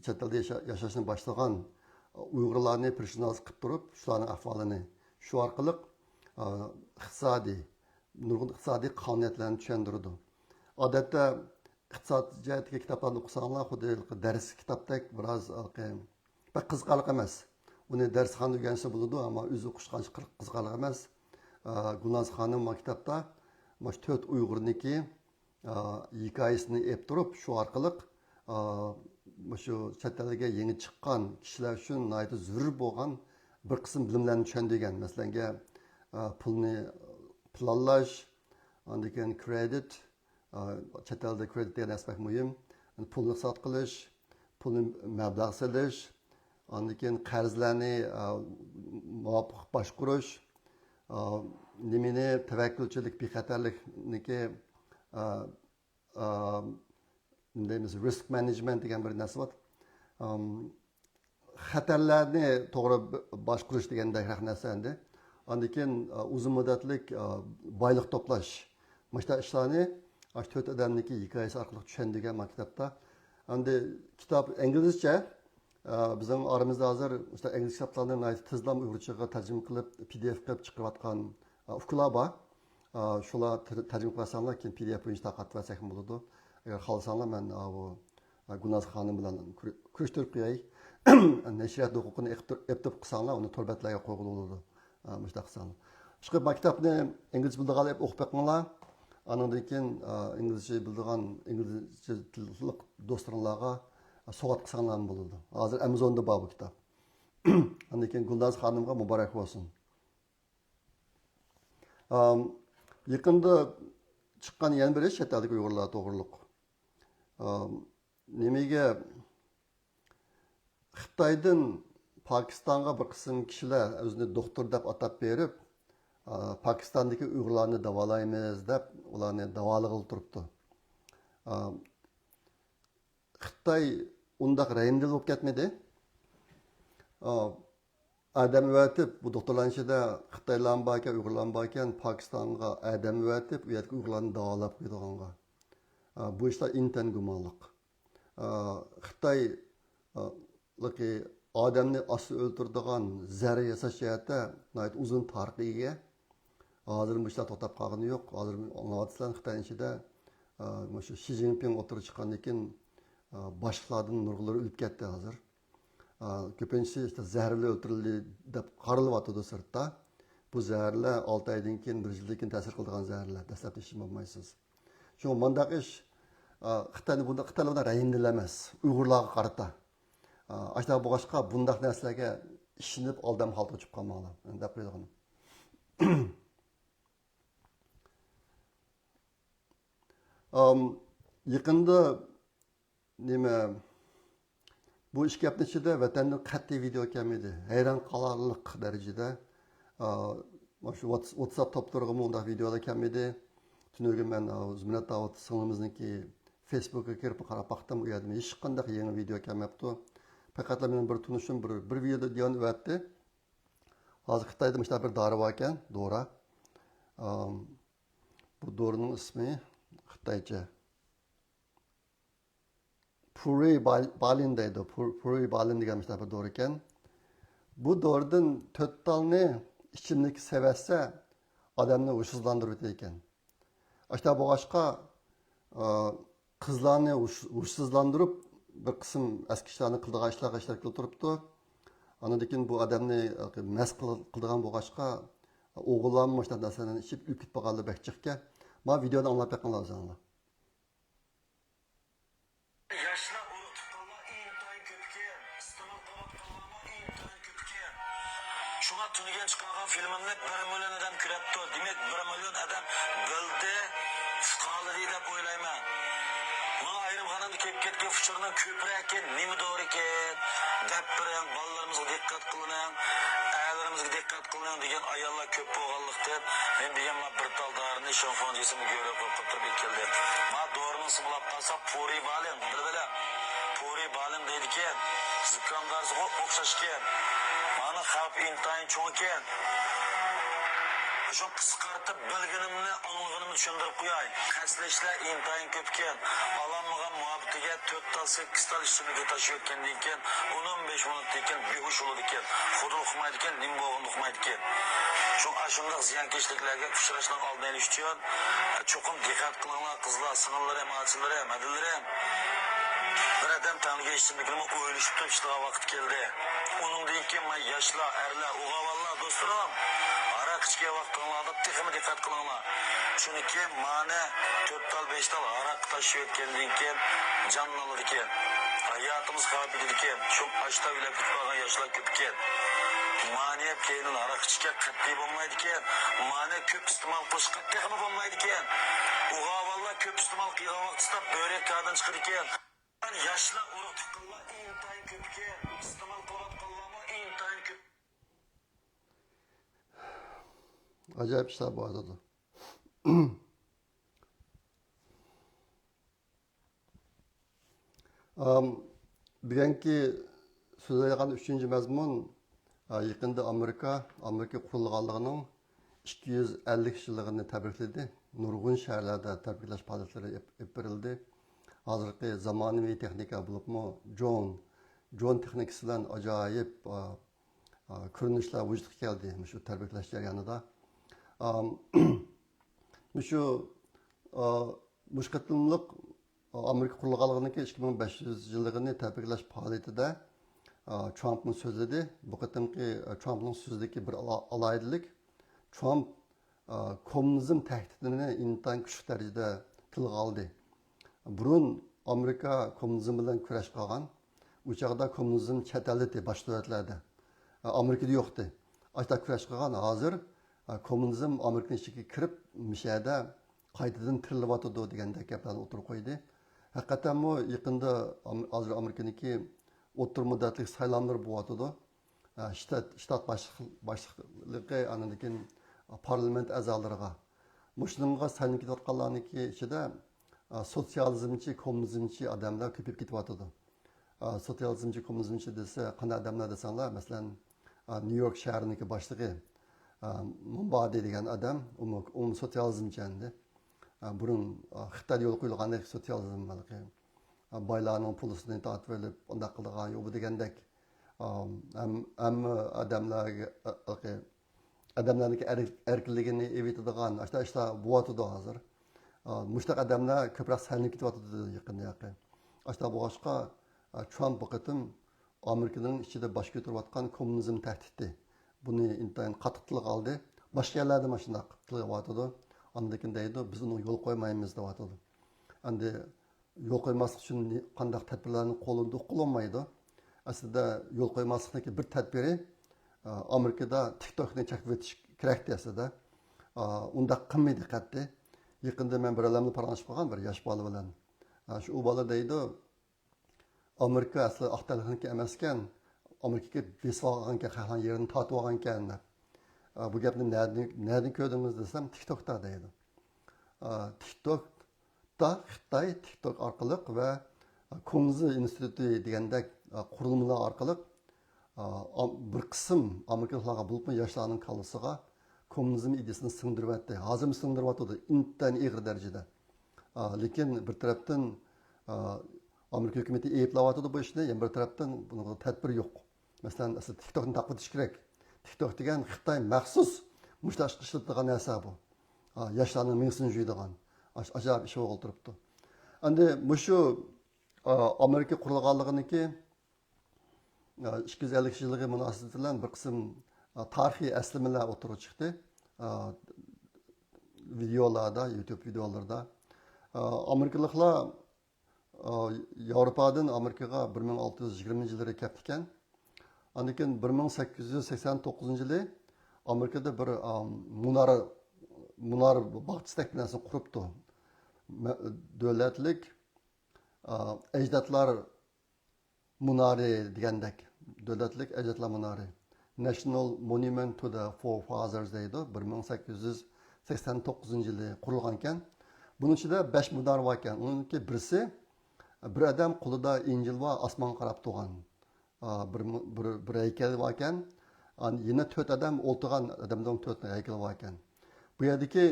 چەت ئەلدە ياشا-، ياشاشنى باشلىغان ئۇيغۇرلارنى پېرسوناز قىلىپ تۇرۇپ، شۇلارنىڭ ئەھۋالىنى شۇ ئارقىلىق، ئا، ئىقتىسادىي، نۇرغۇن ئىقتىسادىي قانۇنىيەتلەرنى چۈشەندۈرىدۇ. ئادەتتە ئىقتىساد جەھەتتىكى كىتابلارنى ئوقۇساڭلار، خۇددى دەرس كىتابتەك بىراز، ھېلىقى، بەك قىزىقارلىق ئەمەس. ئۇنى دەرسخانىدا ئۆگەنسە بولىدۇ، ئەمما ئۆزى ئوقۇشقا قىزىقارلىق ئەمەس. ئا، گۈلناز خانىم مانا كىتابتا مۇشۇ تۆت ئۇيغۇرنىڭكى، ئا، ھېكايىسىنى ئېلىپ تۇرۇپ، شۇ ئارقىلىق، ئا، مۇشۇ چەت ئەلگە يېڭى چىققان كىشىلەر ئۈچۈن ناھايىتى زۆرۈر بولغان بىر قىسىم بىلىملەرنى چۈشەندۈرگەن. مەسىلەنگە، ئا، پۇلنى پىلانلاش، ئاندىن كېيىن كرېدىت، ئا، چەت ئەلدە كرېدىت دېگەن نەرسە بەك مۇھىم. پۇلنى ئىقتىساد قىلىش، پۇلنى مەبلەغ سېلىش، ئاندىن كېيىن قەرزلەرنى، ئا، مۇۋاپىق باشقۇرۇش، ئا، نېمىنى، تەۋەككۈلچىلىك، بىخەتەرلىكنىكى، ئا، ئا، نېمە دەيمىز، رىسك مەنېجمېنت دېگەن بىر نەرسە بار. ئام، خەتەرلەرنى توغرا ب-، باشقۇرۇش دېگەندەكرەك نەرسە ئەمدى. ئاندىن كېيىن، ئا، ئۇزۇن مۇددەتلىك، ئا، بايلىق توپلاش. مۇشۇنداق ئىشلارنى ئاشۇ تۆت ئادەمنىڭكى ھېكايىسى ئارقىلىق چۈشەندۈرگەن مانا كىتابتا. ئەمدى كىتاب ئىنگلىزچە، ئا، بىزنىڭ ئارىمىزدا ھازىر مۇشۇنداق ئىنگلىز كىتابلارنى ناھايىتى تېزلا ئۇيغۇرچىغا تەرجىمە قىلىپ، پى دى ئېف قىلىپ چىقىرىۋاتقان، ئا، ئۇكىلار بار. ئا، شۇلار تەر-، تەرجىمە قىلىۋەتسەڭلار، كېيىن پى دى ئېف بويىچە تارقىتىۋەتسەكمۇ بولىدۇ. ئەگەر خالىساڭلار، مەن، ئا، بۇ، ئا، گۈلناز خانىم بىلەن كۆر-، كۆرۈشتۈرۈپ قوياي. نەشرىيات ھوقۇقىنى ئېقىپ تۇر-، ئېلىپ تۇرۇپ قىلساڭلار، ئۇنى تور بەتلەرگە قويغىلى بولىدۇ. ئا، مۇشۇنداق قىلساڭلار. ئىشقىلىپ، مانا كىتابنى ئىنگلىزچە بىلىدىغانلار ئوقۇپ بېقىڭلار. ئانىڭدىن كېيىن، ئا، ئىنگلىزچە بىلىدىغان، ئىنگلىزچە تىللىق دوستلىرىڭلارغا سوۋغات قىلساڭلارمۇ بولىدۇ. ھازىر ئامازوندا بار بۇ كىتاب. ئاندىن كېيىن گۈلناز خانىمغا مۇبارەك بولسۇن. ئام، يېقىندا چىققان يەنە بىر ئىش چەت ئەلدىكى ئۇيغۇرلار توغرۇلۇق. ئام، نېمىگە خىتايدىن پاكىستانغا بىر قىسىم كىشىلەر ئۆزىنى دوختۇر دەپ ئاتاپ بېرىپ، ئا، پاكىستاندىكى ئۇيغۇرلارنى داۋالايمىز دەپ ئۇلارنى داۋالىغىلى تۇرۇپتۇ. ئا، خىتاي ئۇنداق رەھىمدىل بولۇپ كەتمىدى. ئا، ئادەم ئەۋەتىپ، بۇ دوختۇرلارنىڭ ئىچىدە خىتايلارمۇ باركەن، ئۇيغۇرلارمۇ باركەن، پاكىستانغا ئادەم ئەۋەتىپ، ئۇ يەردىكى ئۇيغۇرلارنى داۋالاپ قويىدىغانغا. ئا، بۇ ئىشلار ئىنتايىن گۇمانلىق. ئا، خىتاي، ئا، لىقى ئادەمنى ئاستا ئۆلتۈرىدىغان زەھەر ياساش جەھەتتە ناھايىتى ئۇزۇن تارىخقا ئىگە. ھازىر بۇ ئىشلار توختاپ قالغىنى يوق. ھازىر ئاڭلاۋاتىسىلەر خىتاي ئىچىدە، ئا، مۇشۇ شى جىنپىڭ ئوتتۇرىغا چىققاندىن كېيىن، ئا، باشلىقلاردىن نۇرغۇنلىرى ئۆلۈپ كەتتى ھازىر. ئا، كۆپىنچىسى ئىشتە زەھەر بىلەن ئۆلتۈرۈلدى دەپ قارىلىۋاتىدۇ سىرتتا. بۇ زەھەرلەر ئالتە ئايدىن كېيىن، بىر يىلدىن كېيىن تەسىر قىلىدىغان زەھەرلەر. دەسلەپتە ھېچنېمە بولمايسىز. شۇڭا مانداق ئىش، ئا، خىتاينى بۇنداق، خىتايلار بۇنداق رەھىمدىل ئەمەس. ئۇيغۇرلارغا قارىتا. ئا، ئاشۇنداق بولغاچقا بۇنداق نەرسىلەرگە ئىشىنىپ ئالدام ھالىتىگە چۈشۈپ قالماڭلار. دەپ قويىدىغىنىم. ئام، يېقىندا نېمە، بۇ ئىككى ھەپتە ئىچىدە ۋەتەندىن قەتئىي ۋىدېئو كەلمىدى. ھەيران قالارلىق دەرىجىدە، ئا، مانا شۇ ۋاتس-، ۋاتساپ توپلىرىغىمۇ ئۇنداق ۋىدېئولار كەلمىدى. تۈنۈگۈن مەن، ئا، زۇمرەت داۋۇت سىڭلىمىزنىڭكى فېيسبۇكىغا كىرىپ قاراپ باقتىم. ئۇ يەردىمۇ ھېچقانداق يېڭى ۋىدېئو كەلمەپتۇ. پەقەتلا مېنىڭ بىر تونۇشۇم بىر، بىر ۋىدېئو ئەۋەتتى. ھازىر خىتايدا مۇشۇنداق بىر دارى باركەن، دورا. ئام، بۇ دورىنىڭ ئىسمى خىتايچە پۇرۇي بال-، بالىن دەيدۇ. پۇر-، پۇرۇي بالىن دېگەن مۇشۇنداق بىر دورا ئىكەن. بۇ دورىدىن تۆت تالنى ئىچىملىككە سېۋەتسە، ئادەمنى ھوشسىزلاندۇرۇۋېتىدىكەن. ئاشۇنداق بولغاچقا، ئا، قىزلارنى ھوش-، ھوشسىزلاندۇرۇپ، بىر قىسىم ئەسكى ئىشلارنى قىلىدىغان ئىشلارغا ئىشلەتكىلى تۇرۇپتۇ. ئاندىن كېيىن بۇ ئادەمنى مەس قىل-، قىلىدىغان بولغاچقا، ئوغۇللارمۇ مۇشۇنداق نەرسىلەرنى ئىچىپ ئۆلۈپ كېتىپ قالغانلار بەك جىقكەن. مانا ۋىدېونى ئاڭلاپ بېقىڭلار ئۆزۈڭلار. ياشلار ئۇرۇق تۇغقانلار ئىنتايىن كۆپكەن، ئىستېمال قىلىۋاتقانلارمۇ ئىنتايىن كۆپكەن. شۇڭا تۈنۈگۈن چىقارغان فىلىمىمنى بىر مىليون ئادەم كۆرۈپتۇ. دېمەك، بىر مىليون ئادەم بىلدى، ئۇقالىدى دەپ ئويلايمەن. ماڭا ئايرىم خانىمدا كېلىپ كەتكەن ئۇچۇرنىڭ كۆپرەك ئىكەن، نېمە دورا ئىكەن؟ دەپ بېرىڭ، بالىلىرىمىزغا دىققەت قىلىڭ، ئەرلىرىمىزگە دىققەت قىلىڭ دېگەن ئاياللار كۆپ بولغانلىقتىن، مەن دېگەن ما بىر تال دارىنى شىنخۇاڭ جىسىمنى گۆرۈپ قوپتۇرۇپ ئېلىپ كەلدى. ما دورىنىڭ ئىسمى بولۇپ قالسا پۇرى بالىڭ، بىلىۋېلىڭ. پۇرى بالىڭ دەيدىكەن، زۇكام دارىسىغا ئوخشاشكەن. مانا خەۋپى ئىنتايىن چوڭ ئىكەن. شۇ قىسقارتىپ بىلگىنىمنى، ئاڭلىغىنىمنى چۈشەندۈرۈپ قوياي. قەستلەشلەر ئىنتايىن كۆپكەن. ئالالمىغان مۇھەببىتىگە تۆت تال، سەككىز تال ئىچىملىكنى تاشلىۋەتكەندىن كېيىن، ئون، ئون بەش مىنۇتتىن كېيىن بىھۇش بولىدىكەن. خۇدىنى ئۇقمايدىكەن، نېمە بولغىنىنى ئۇقمايدىكەن. شۇڭا ئاشۇنداق زىيانكەشلىكلەرگە ئۇچراشنىڭ ئالدىنى ئېلىش ئۈچۈن، چوقۇم دىققەت قىلىڭلار، قىزلار، سىڭىللىرىم، ئاچىلىرىم، ھەدىلىرىم. بىر ئادەم تەڭلىگەن ئىچىملىكنىمۇ ئويلىشىپ تۇرۇپ ئىچىدىغان ۋاقىت كەلدى. ئۇنىڭدىن كېيىن مانا ياشلار، ئەرلەر، ئوغۇل-بالىلار، دوستلىرىم، ھاراق ئىچكەن ۋاقتىڭلاردا تېخىمۇ دىققەت قىلىڭلار. چۈنكى مانى تۆت تال، بەش تال ھاراق تاشلىۋەتكەندىن كېيىن جانلىنىدىكەن. ھاياتىمىز خەۋپ يېتىدىكەن. شۇ ئاشتا ئۆلۈپ كېتىپ قالغان ياشلار كۆپكەن. مانى يەپ كەينىدىن ھاراق ئىچكەن قەتئىي بولمايدىكەن. مانى كۆپ ئىستېمال قىلىشقا تېخىمۇ بولمايدىكەن. ئوغۇل-بالىلار كۆپ ئىستېمال قىلغان ۋاقتىدا بۆرەك تاردىن چىقىدىكەن. ياشلار ئۇرۇق تۇغقانلار ئىنتايىن كۆپكەن، ئىستېمال قىلىۋاتقانلارمۇ ئىنتايىن كۆپ. ئاجايىپ ئىشلار بولۇۋاتىدۇ. ئام، بۈگۈنكى سۆزلەيدىغان ئۈچىنچى مەزمۇن، ئا، يېقىندا ئامېرىكا، ئامېرىكا قۇرۇلغانلىقىنىڭ ئىككى يۈز ئەللىك يىللىقىنى تەبرىكلىدى. نۇرغۇن شەھەرلەردە تەبرىكلەش پائالىيەتلىرى ئېپ-، ئېلىپ بېرىلدى. ھازىرقى زامانىۋى تېخنىكا بولۇپمۇ درون، درون تېخنىكىسى بىلەن ئاجايىپ، ئا، ئا، كۆرۈنۈشلەر ۋۇجۇدقا كەلدى مۇشۇ تەبرىكلەش جەريانىدا. ئام، مۇشۇ، ئا، مۇشۇ قېتىملىق ئامېرىكا قۇرۇلغانلىقىنىڭكى ئىككى مىڭ بەش يۈز يىللىقىنى تەبرىكلەش پائالىيىتىدە، ئا، ترامپمۇ سۆزلىدى. بۇ قېتىمقى، ئا، ترامپنىڭ سۆزىدىكى بىر ئالا-، ئالاھىدىلىك، ترامپ، ئا، كوممۇنىزم تەھدىتىنى ئىنتايىن كۈچلۈك دەرىجىدە تىلغا ئالدى. بۇرۇن ئامېرىكا كوممۇنىزم بىلەن كۈرەش قىلغان. ئۇ چاغدا كوممۇنىزم چەت ئەلدە ئىدى، باشقا دۆلەتلەردە. ئامېرىكىدا يوق ئىدى. ئاشۇنداق كۈرەش قىلغان. ھازىر، ئا، كوممۇنىزم ئامېرىكىنىڭ ئىچىگە كىرىپ، مۇشۇ يەردە قايتىدىن تىرىلىۋاتىدۇ دېگەندەك گەپلەرنى ئوتتۇرىغا قويدى. ھەقىقەتەنمۇ يېقىندا ئام-، ھازىر ئامېرىكىنىڭكى ئوتتۇرا مۇددەتلىك سايلاملىرى بولۇۋاتىدۇ. ئا، شتات، شتات باشلىق-، باشلىقلىقى، ئاندىن كېيىن پارلامېنت ئەزالىرىغا. مۇشۇنىڭغا سايلىنىپ كېتىۋاتقانلارنىڭكى ئىچىدە، ئا، سوتسىيالىزمچى، كوممۇنىزمچى ئادەملەر كۆپىيىپ كېتىۋاتىدۇ. ئا، سوتسىيالىزمچى، كوممۇنىزمچى دېسە، قانداق ئادەملەر دېسەڭلار، مەسىلەن، ئا، نيۇ يورك شەھىرىنىڭكى باشلىقى، ئا، مۇمبادى دېگەن ئادەم، ئۇمۇ، ئۇمۇ سوتسىيالىزمچى ئەمدى. ئا، بۇرۇن، ئا، خىتايدا يول قويۇلغاندەك سوتسىيالىزم ھېلىقى، ئا، بايلارنىڭ پۇلىسىنى تارتىۋېلىپ، ئۇنداق قىلىدىغان يوق بۇ دېگەندەك. ئا، ھەم-، ھەممە ئادەملەرگە، ھېلىقى، ئادەملەرنىڭكى ئەر-، ئەركىنلىكىنى ئېلىۋېتىدىغان ئاشۇنداق ئىشلار بولۇۋاتىدۇ ھازىر. ئا، مۇشۇنداق ئادەملەر كۆپرەك سەنلىنىپ كېتىۋاتىدۇ يېقىندا ياقى. ئاشۇنداق بولغاچقا، ئا، ترامپ بۇ قېتىم ئامېرىكىنىڭ ئىچىدە باش كۆتۈرۈۋاتقان كوممۇنىزم تەھدىتى، بۇنى ئىنتايىن قاتتىق تىلغا ئالدى. باشقا يەرلەردىمۇ ئاشۇنداق تىلغا ئېلىۋاتىدۇ. ئاندىن كېيىن دەيدۇ، بىز ئۇنىڭغا يول قويمايمىز دەۋاتىدۇ. ئەمدى يول قويماسلىق ئۈچۈن نى-، قانداق تەدبىرلەرنى قوللىنىدۇ، قوللانمايدۇ. ئەسلىدە يول قويماسلىقنىڭكى بىر تەدبىرى، ئا، ئامېرىكىدا تىك توكنى چەكلىۋېتىش كېرەكتى ئەسلىدە. ئا، ئۇنداق قىلمىدى قەتئىي. يېقىندا مەن بىر ئادەم بىلەن پاراڭلىشىپ قالغان، بىر ياش بالا بىلەن. ئا، شۇ، ئۇ بالا دەيدۇ، ئامېرىكا ئەسلى ئاق تەنلىكنىڭكى ئەمەسكەن، ئامېرىكا كېلىپ بېسىپ ئالغانكەن، خەقنىڭ يېرىنى تارتىپ ئالغانكەن دەپ. ئا، بۇ گەپنى نەدىن، نەدىن كۆردىڭىز دېسەم، تىك توكتا دەيدۇ. ئا، تىك توك تا خىتاي تىك توك ئارقىلىق ۋە كۇڭزى ئىنستىتۇتى دېگەندەك، ئا، قۇرۇلمىلار ئارقىلىق، ئا، ئام-، بىر قىسىم ئامېرىكىلىقلارغا، بولۇپمۇ ياشلارنىڭ كاللىسىغا كوممۇنىزم ئىدىيىسىنى سىڭدۈرۈۋەتتى. ھازىرمۇ سىڭدۈرۈۋاتىدۇ. ئىنتايىن ئېغىر دەرىجىدە. ئا، لېكىن بىر تەرەپتىن، ئا، ئامېرىكا ھۆكۈمىتى ئەيىبلەۋاتىدۇ بۇ ئىشنى، يەنە بىر تەرەپتىن بۇنىڭغا تەدبىر يوق. مەسىلەن، ئەسلى تىك توكنى تاقىۋېتىش كېرەك. تىك توك دېگەن خىتاي مەخسۇس مۇشۇ ئىشقا ئىشلىتىدىغان نەرسە بۇ. ئا، ياشلارنىڭ مېڭىسىنى جۇيىدىغان. ئاش-، ئاجايىپ ئىش بولغىلى تۇرۇپتۇ. ئەمدى مۇشۇ ئامېرىكا قۇرۇلغانلىقىنىڭكى ئىككى يۈز ئەللىك يىللىقى مۇناسىۋىتى بىلەن بىر قىسىم تارىخىي ئەسلىمىلەر ئوتتۇرىغا چىقتى. ۋىدېئولاردا، يۇتۇب ۋىدېئولىرىدا ئامېرىكىلىقلار ياۋروپادىن ئامېرىكىغا بىر مىڭ ئالتە يۈز يىگىرمىنچى يىللىرى كەپتىكەن. ئاندىن كېيىن بىر مىڭ سەككىز يۈز سەكسەن توققۇزىنچى يىلى ئامېرىكىدا بىر مۇنار مۇنار باغچىسىدەك بىر نەرسىنى قۇرۇپتۇ. دۆلەتلىك ئەجدادلار مۇنارى دېگەندەك، دۆلەتلىك ئەجدادلار مۇنارى، National Monument to the Forefathers دەيدۇ، بىر مىڭ سەككىز يۈز سەكسەن توققۇزىنچى يىلى قۇرۇلغانكەن. بۇنىڭ ئىچىدە بەش مۇنار باركەن. ئۇنىڭكى بىرسى، بىر ئادەم قولىدا ئىنجىل بار، ئاسمانغا قاراپ تۇرغان بىر، بىر، بىر ھەيكەل باركەن. يەنە تۆت ئادەم ئولتۇرغان ئادەمنىڭ تۆت ھەيكىلى باركەن. بۇ يەردىكى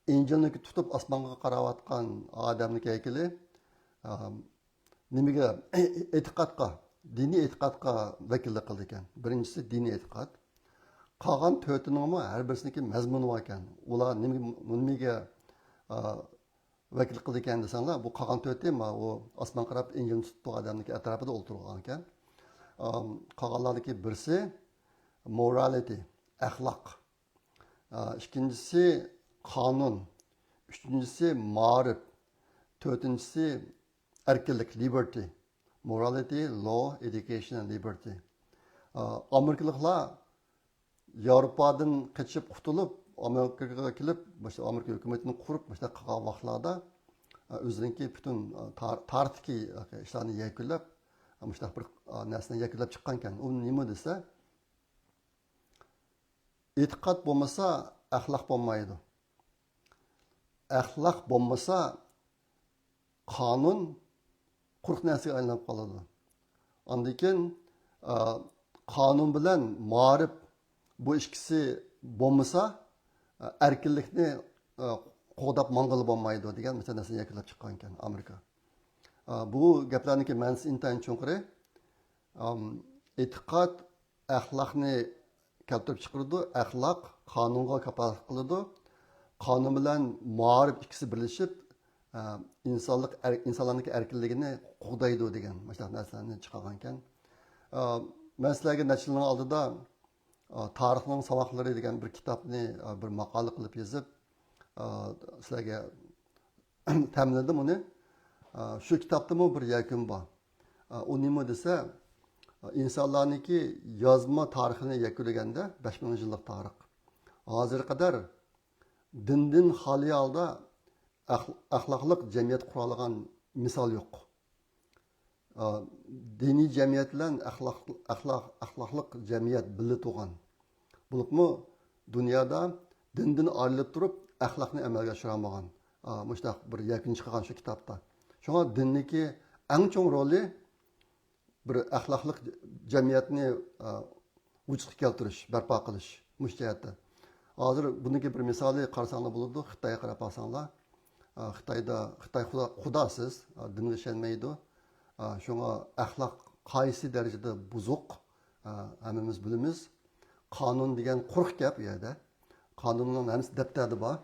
ئىنجىلنى تۇتۇپ ئاسمانغا قاراۋاتقان ئادەمنىڭ ھەيكىلى نېمىگە؟ ئېتىقادقا، دىنىي ئېتىقادقا ۋەكىللىك قىلىدىكەن. بىرىنچىسى دىنىي ئېتىقاد. قالغان تۆتىنىڭمۇ ھەر بىرسىنىڭكى مەزمۇنى باركەن. ئۇلار نېمىگە، نېمىگە ۋەكىللىك قىلىدىكەن دېسەڭلار، بۇ قالغان تۆتى، ما، ئۇ ئاسمانغا قاراپ ئىنجىلنى تۇتۇپ تۇرغان ئادەمنىڭكى ئەتراپىدا ئولتۇرغانكەن. قالغانلاردىكى بىرسى مورالىتى، ئەخلاق. ئىككىنچىسى قانۇن، ئۈچىنچىسى مائارىپ، تۆتىنچىسى ئەركىنلىك، لىبېرتى. Morality, law, education and liberty. ئامېرىكىلىقلار ياۋروپادىن قېچىپ قۇتۇلۇپ، ئامېرىكىغا كېلىپ، ئامېرىكا ھۆكۈمىتىنى قۇرۇپ، مۇشۇنداق قىلغان ۋاقىتلاردا ئۆزىنىڭكى پۈتۈن تار-، تارىختىكى ئىشلارنى يەكۈنلەپ، مۇشۇنداق بىر نەرسىنى يەكۈنلەپ چىققانكەن. ئۇ نېمە دېسە، ئېتىقاد بولمىسا، ئەخلاق بولمايدۇ. ئەخلاق بولمىسا، قانۇن قۇرۇق نەرسىگە ئايلىنىپ قالىدۇ. ئاندىن كېيىن، ئا، قانۇن بىلەن مائارىپ، بۇ ئىككىسى بولمىسا، ئا، ئەركىنلىكنى، ئا، قوغداپ ماڭغىلى بولمايدۇ دېگەن مۇشۇنداق نەرسىنى يەكۈنلەپ چىققانىكەن ئامېرىكا. ئا، بۇ گەپلەرنىڭكى مەنىسى ئىنتايىن چوڭقۇرى. ئام، ئېتىقاد ئەخلاقنى كەلتۈرۈپ چىقىرىدۇ، ئەخلاق قانۇنغا كاپالەتلىك قىلىدۇ. قانۇن بىلەن مائارىپ ئىككىسى بىرلىشىپ، ئە، ئىنسانلىق، ئەر-، ئىنسانلارنىڭكى ئەركىنلىكىنى قوغدايدۇ دېگەن مۇشۇنداق نەرسىلەرنى چىقارغانىكەن. ئە، مەن سىلەرگە نەچچە يىلنىڭ ئالدىدا، ئە، تارىخنىڭ ساۋاقلىرى دېگەن بىر كىتابنى، ئە، بىر ماقالە قىلىپ يېزىپ، ئە، سىلەرگە تەمىنلىدىم ئۇنى. ئە، شۇ كىتابتىمۇ بىر يەكۈن بار. ئە، ئۇ نېمە دېسە، ئە، ئىنسانلارنىڭكى يازما تارىخىنى يەكۈنلىگەندە، بەش مىڭ يىللىق تارىخ. ھازىرغا قەدەر دىندىن خالىي ھالدا ئەخ-، ئەخلاقلىق جەمئىيەت قۇرالىغان مىسال يوق. ئا، دىنىي جەمئىيەت بىلەن ئەخلاق، ئەخلاق، ئەخلاقلىق جەمئىيەت بىللە تۇرغان. بولۇپمۇ دۇنيادا دىندىن ئايرىلىپ تۇرۇپ ئەخلاقنى ئەمەلگە ئاشۇرالمىغان. ئا، مۇشۇنداق بىر يەكۈن چىقارغان شۇ كىتابتا. شۇڭا دىننىڭكى ئەڭ چوڭ رولى بىر ئەخلاقلىق جەمئىيەتنى، ئا، ۋۇجۇدقا كەلتۈرۈش، بەرپا قىلىش، مۇشۇ جەھەتتە. ھازىر بۇنىڭكى بىر مىسالى قارىساڭلار بولىدۇ، خىتايغا قاراپ باقساڭلار. ئا، خىتايدا، خىتاي خۇدا، خۇداسىز، ئا، دىنغا ئىشەنمەيدۇ. ئا، شۇڭا ئەخلاق قايسى دەرىجىدە بۇزۇق، ئا، ھەممىمىز بىلىمىز. قانۇن دېگەن قۇرۇق گەپ ئۇ يەردە. قانۇننىڭ ھەممىسى دەپتەردە بار،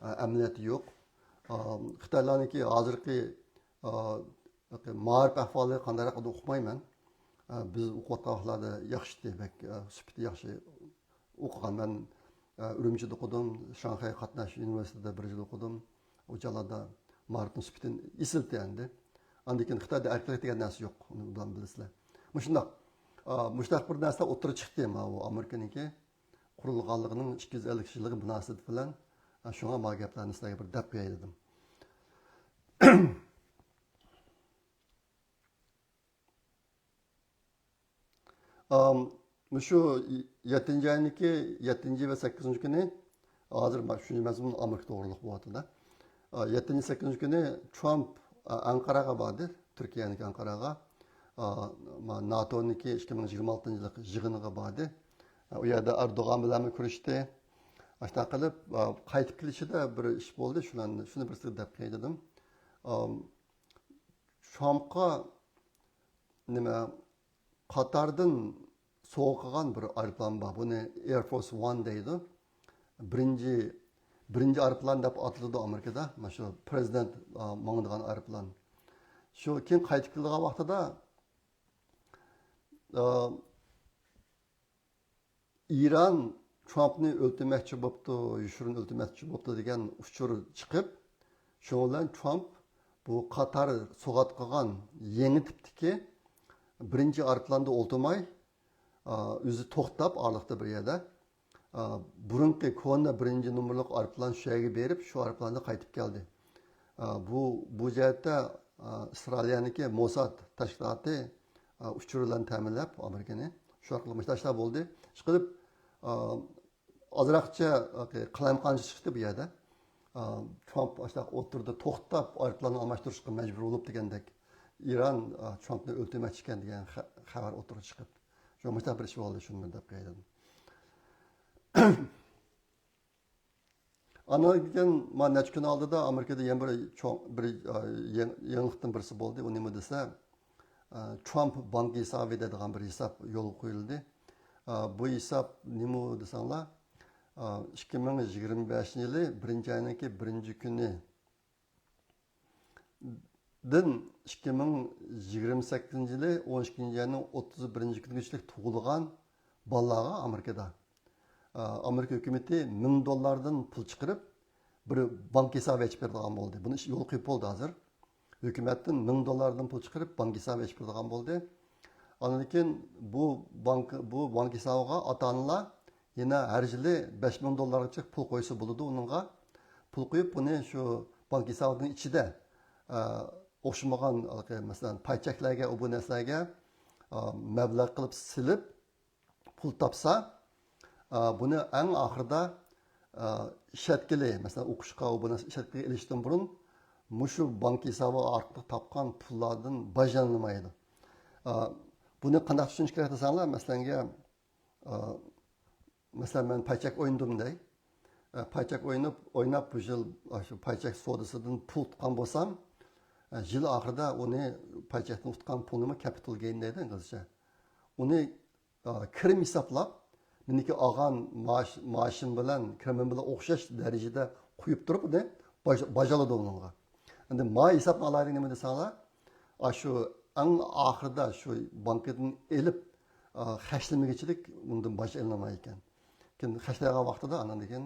ئا، ئەمەلىيەتتە يوق. ئا، خىتايلارنىڭكى ھازىرقى، ئا، مائارىپ ئەھۋالى قانداقراق ئۇقمايمەن. ئا، بىز ئوقۇۋاتقان ۋاقىتلاردا ياخشى ئىدى، بەك، ئا، سۈپىتى ياخشى ئوقۇغان. مەن، ئا، ئۈرۈمچىدە ئوقۇدۇم، شاڭخەي قاتناش ئۇنىۋېرسىتېتىدا بىر يىل ئوقۇدۇم. ئۇ چاغلاردا مائارىپنىڭ سۈپىتى ئېسىلتى ئەمدى. ئاندىن كېيىن خىتايدا ئەركىنلىك دېگەن نەرسە يوق، ئۇنى ئوبدان بىلىسىلەر. مۇشۇنداق، ئا، مۇشۇنداق بىر نەرسە ئوتتۇرىغا چىقتى، ماۋۇ ئامېرىكىنىڭكى قۇرۇلغانلىقىنىڭ ئىككى يۈز ئەللىك يىللىقى مۇناسىۋىتى بىلەن، ئا، شۇڭا ما گەپلەرنى سىلەرگە بىر دەپ قوياي دېدىم. ئام، مۇشۇ يەتتىنچى ئاينىڭكى يەتتىنچى ۋە سەككىزىنچى كۈنى، ھازىر مانا ئۈچىنچى مەزمۇن ئامېرىكا توغرىلىق بولۇۋاتىدۇ. ئا، يەتتىنچى، سەككىزىنچى كۈنى ترامپ، ئا، ئەنقەرەگە باردى، تۈركىيەنىڭكى ئەنقەرەگە. ئا، ما-، ناتونىڭكى ئىككى مىڭ يىگىرمە ئالتىنچى يىللىق يىغىنىغا باردى. ئا، ئۇ يەردە ئەردوغان بىلەنمۇ كۆرۈشتى. ئاشۇنداق قىلىپ، ئا، قايتىپ كېلىشىدە بىر ئىش بولدى، شۇلارنى، شۇنى بىر سىزگە دەپ قوياي دېدىم. ئام، ترامپقا نېمە، قاتاردىن سوۋغا قىلغان بىر ئايروپىلان بار. بۇنى ئېير فورس ۋان دەيدۇ. بىرىنچى، بىرىنچى ئايروپىلان دەپ ئاتىلىدۇ ئامېرىكىدا. مانا شۇ پرېزىدېنت، ئا، ماڭىدىغان ئايروپىلان. شۇ كېيىن قايتىپ كېلىدىغان ۋاقتىدا، ئا، ئىران ترامپنى ئۆلتۈرمەكچى بوپتۇ، يوشۇرۇن ئۆلتۈرمەكچى بوپتۇ دېگەن ئۇچۇر چىقىپ، شۇنىڭ بىلەن ترامپ بۇ قاتار سوغات قىلغان يېڭى تىپتىكى بىرىنچى ئايروپىلاندا ئولتۇرماي، ئا، ئۆزى توختاپ ئارىلىقتا بىر يەردە، ئا، بۇرۇنقى كونا بىرىنچى نومۇرلۇق ئايروپىلان شۇ يەرگە بېرىپ، شۇ ئايروپىلاندا قايتىپ كەلدى. ئا، بۇ، بۇ جەھەتتە، ئا، ئىسرائىلىيەنىڭكى موساد تەشكىلاتى، ئا، ئۇچۇر بىلەن تەمىنلەپ ئامېرىكىنى، شۇ ئارقىلىق مۇشۇنداق ئىشلار بولدى. ئىشقىلىپ، ئا، ئازراقچە، ئا، قالايمىقانچىلىق چىقتى بۇ يەردە. ئا، ترامپ ئاشۇنداق ئوتتۇرىدا توختاپ، ئايروپىلاننى ئالماشتۇرۇشقا مەجبۇر بولۇپ دېگەندەك، ئىران، ئا، ترامپنى ئۆلتۈرمەكچى ئىكەن دېگەن خە-، خەۋەر ئوتتۇرىغا چىقىپ، شۇ مۇشۇنداق بىر ئىش بولدى، شۇنى دەپ قوياي دېدىم. ئاندىن كېيىن، مانا نەچچە كۈن ئالدىدا ئامېرىكىدا يەنە بىر چوڭ، بىر، ئا، يېڭ-، يېڭىلىقتىن بىرسى بولدى. ئۇ نېمە دېسە، ئا، ترامپ بانك ھېسابى دەيدىغان بىر ھېساب يولغا قويۇلدى. ئا، بۇ ھېساب نېمە دېسەڭلار، ئا، ئىككى مىڭ يىگىرمە بەشىنچى يىلى بىرىنچى ئاينىڭكى بىرىنچى كۈنى دىن ئىككى مىڭ يىگىرمە سەككىزىنچى يىلى ئون ئىككىنچى ئاينىڭ ئوتتۇز بىرىنچى كۈنىگىچىلىك تۇغۇلغان بالىلارغا ئامېرىكىدا، ئا، ئامېرىكا ھۆكۈمىتى مىڭ دوللاردىن پۇل چىقىرىپ، بىر بانك ھېسابى ئېچىپ بېرىدىغان بولدى. بۇنى ئىش يولغا قويۇپ بولدى ھازىر. ھۆكۈمەتتىن مىڭ دوللاردىن پۇل چىقىرىپ، بانك ھېسابى ئېچىپ بېرىدىغان بولدى. ئاندىن كېيىن بۇ بانك، بۇ بانك ھېسابىغا ئاتا-ئانىلار يەنە ھەر يىلى بەش مىڭ دوللارغىچە پۇل قويسا بولىدۇ ئۇنىڭغا. پۇل قويۇپ، بۇنى شۇ بانك ھېسابىنىڭ ئىچىدە، ئە، ئوخشىمىغان، ھېلىقى، مەسىلەن، پاي چەكلەرگە، ئۇ بۇ نەرسىلەرگە، ئە، مەبلەغ قىلىپ سېلىپ، پۇل تاپسا، ئە، بۇنى ئەڭ ئاخىرىدا، ئە، ئىشلەتكىلى، مەسىلەن، ئوقۇشقا، ئۇ بۇ نەرسە ئىشلەتكىلى ئېلىشتىن بۇرۇن مۇشۇ بانك ھېسابى ئارقىلىق تاپقان پۇللاردىن باجلانمايدۇ. ئە، بۇنى قانداق چۈشىنىش كېرەك دېسەڭلار، مەسىلەنگە، ئا، مەسىلەن، مەن پايچەك ئوينىدىم دەي. ئا، پايچەك ئويناپ، ئويناپ بۇ يىل، ئا، شۇ پايچەك سودىسىدىن پۇل ئۇتقان بولسام، ئا، يىل ئاخىرىدا ئۇنى، پايچەكتىن ئۇتقان پۇلنىمۇ كەپىتال گەين دەيدۇ ئىنگلىزچە. ئۇنى، ئا، كىرىم ھېسابلاپ، مېنىڭكى ئالغان مائاش، مائاشىم بىلەن كىرىمىم بىلەن ئوخشاش دەرىجىدە قويۇپ تۇرۇپ، ئۇنى باج-، باجالىدۇ ئۇنىڭغا. ئەمدى ما ھېسابنى ئالايلى نېمە دېسەڭلار، ئاشۇ ئەڭ ئاخىرىدا شۇ بانكىدىن ئېلىپ، ئا، خەجلىمىگۈچىلىك ئۇندىن باج ئېلىنالمايدىكەن. كېيىن خەجلەيدىغان ۋاقتىدا ئاندىن كېيىن،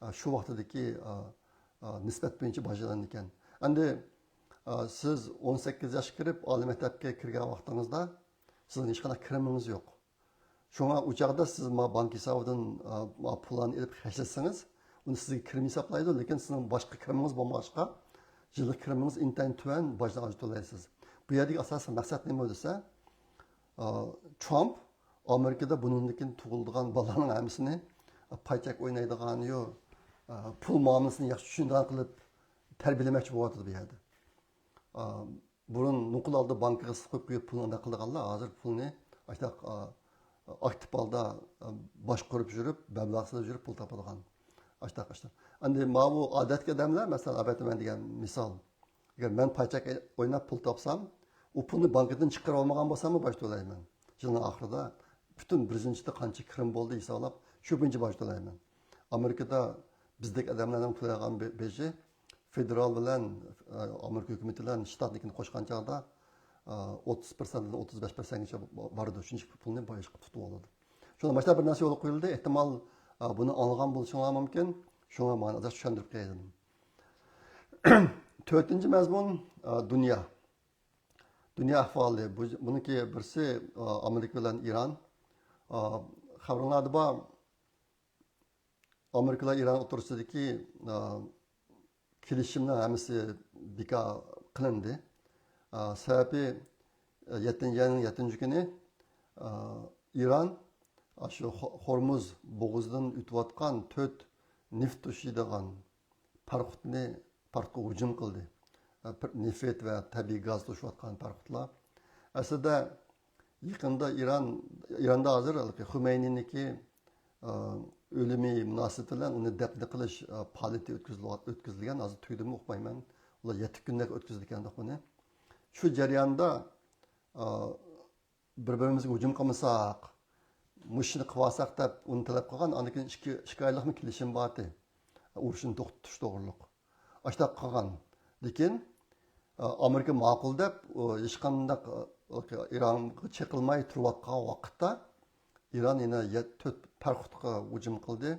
ئا، شۇ ۋاقتىدىكى، ئا، ئا، نىسبەت بويىچە باج ئېلىنىدىكەن. ئەمدى، ئا، سىز ئون سەككىز ياشقا كىرىپ، ئالىي مەكتەپكە كىرگەن ۋاقتىڭىزدا سىزنىڭ ھېچقانداق كىرىمىڭىز يوق. شۇڭا ئۇ چاغدا سىز ما بانك ھېسابىدىن، ئا، ما پۇللارنى ئېلىپ خەجلىسىڭىز، ئۇنى سىزگە كىرىم ھېسابلايدۇ، لېكىن سىزنىڭ باشقا كىرىمىڭىز بولمىغاچقا، يىللىق كىرىمىڭىز ئىنتايىن تۆۋەن، باجنى ئاز تۆلەيسىز. بۇ يەردىكى ئاساسىي مەقسەت نېمە دېسە، ئا، ترامپ ئامېرىكىدا بۇنىڭدىن كېيىن تۇغۇلىدىغان بالىلارنىڭ ھەممىسىنى، ئا، پايچەك ئوينايدىغانيۇ، ئا، پۇل مۇئامىلىسىنى ياخشى چۈشىنىدىغان قىلىپ تەربىيەلىمەكچى بولۇۋاتىدۇ بۇ يەردە. ئا، بۇرۇن نوقۇل ھالدا بانكىغا سىقىپ قويۇپ پۇلنى ئۇنداق قىلىدىغانلار، ھازىر پۇلنى ئاشۇنداق، ئا، ئاكتىپ ھالدا، ئا، باشقۇرۇپ يۈرۈپ، مەبلەغ سېلىپ يۈرۈپ پۇل تاپىدىغان. ئاشۇنداق، ئاشۇنداق. ئەمدى ماۋۇ ئادەتتىكى ئادەملەر، مەسىلەن، ئەلۋەتتە مەن دېگەن مىسال. ئەگەر مەن پايچەك ئويناپ پۇل تاپسام، ئۇ پۇلنى بانكىدىن چىقىرىپ ئالمىغان بولساممۇ باج تۆلەيمەن. يىلنىڭ ئاخىرىدا پۈتۈن بىر يىلنىڭ ئىچىدە قانچە كىرىم بولدى ھېسابلاپ، شۇ بويىچە باج تۆلەيمەن. ئامېرىكىدا بىزدەك ئادەملەرنىڭ تۆلەيدىغان بې-، بېجى فېدېرال بىلەن، ئە، ئامېرىكا ھۆكۈمىتى بىلەن شتاتنىڭكىنى قوشقان چاغدا، ئە، ئوتتۇز پىرسەنتتىن ئوتتۇز بەش پىرسەنتكىچە بارىدۇ. شۇنچە پۇلنى باجغا تۇتۇپ ئالىدۇ. شۇڭا مانا شۇنداق بىر نەرسە يولغا قويۇلدى. ئېھتىمال، ئە، بۇنى ئاڭلىغان بولۇشۇڭلار مۇمكىن. شۇڭا مانا ئازراق چۈشەندۈرۈپ قوياي دېدىم. تۆتىنچى مەزمۇن، ئە، دۇنيا. دۇنيا ئەھۋالى. بۇ، بۇنىڭكى بىرسى، ئە، ئامېرىكا بىلەن ئىران. ئە، خەۋىرىڭلاردا بار، ئامېرىكا بىلەن ئىران ئوتتۇرىسىدىكى، ئا، كېلىشىمنىڭ ھەممىسى بىكار قىلىندى. ئا، سەۋەبى، ئا، يەتتىنچى ئاينىڭ يەتتىنچى كۈنى، ئا، ئىران، ئا، شۇ خو-، خورمۇز بوغۇزىدىن ئۆتۈۋاتقان تۆت نېفىت توشۇيدىغان پاراخوتنى، پاراخوتقا ھۇجۇم قىلدى. ئا، پىر-، نېفىت ۋە تەبىئىي گاز توشۇۋاتقان پاراخوتلار. ئەسلىدە، يېقىندا ئىران، ئىراندا ھازىر ھېلىقى خۇمەينىنىڭكى، ئا، ئۆلۈمى مۇناسىۋىتى بىلەن ئۇنى دەپنە قىلىش، ئا، پائالىيىتى ئۆتكۈزۈلۈۋات-، ئۆتكۈزۈلگەن، ھازىر تۈگىدىمۇ ئۇقمايمەن. ئۇلار يەتتە كۈندەك ئۆتكۈزىدىكەن بۇنى. شۇ جەرياندا، ئا، بىر-بىرىمىزگە ھۇجۇم قىلمىساق، مۇشۇنى قىلىۋالساق دەپ ئۇنى تەلەپ قىلغان، ئاندىن كېيىن ئىككى، ئىككى ئايلىقمۇ كېلىشىم بار ئىدى. ئۇرۇشنى توختىتىش توغرۇلۇق. ئاشۇنداق قىلغان. لېكىن ئامېرىكا ماقۇل دەپ، ئۇ ھېچقانداق، ئىرانغا چېقىلماي تۇرۇۋاتقان ۋاقىتتا، ئىران يەنە يەت-، تۆت پەرقۇتقا ھۇجۇم قىلدى.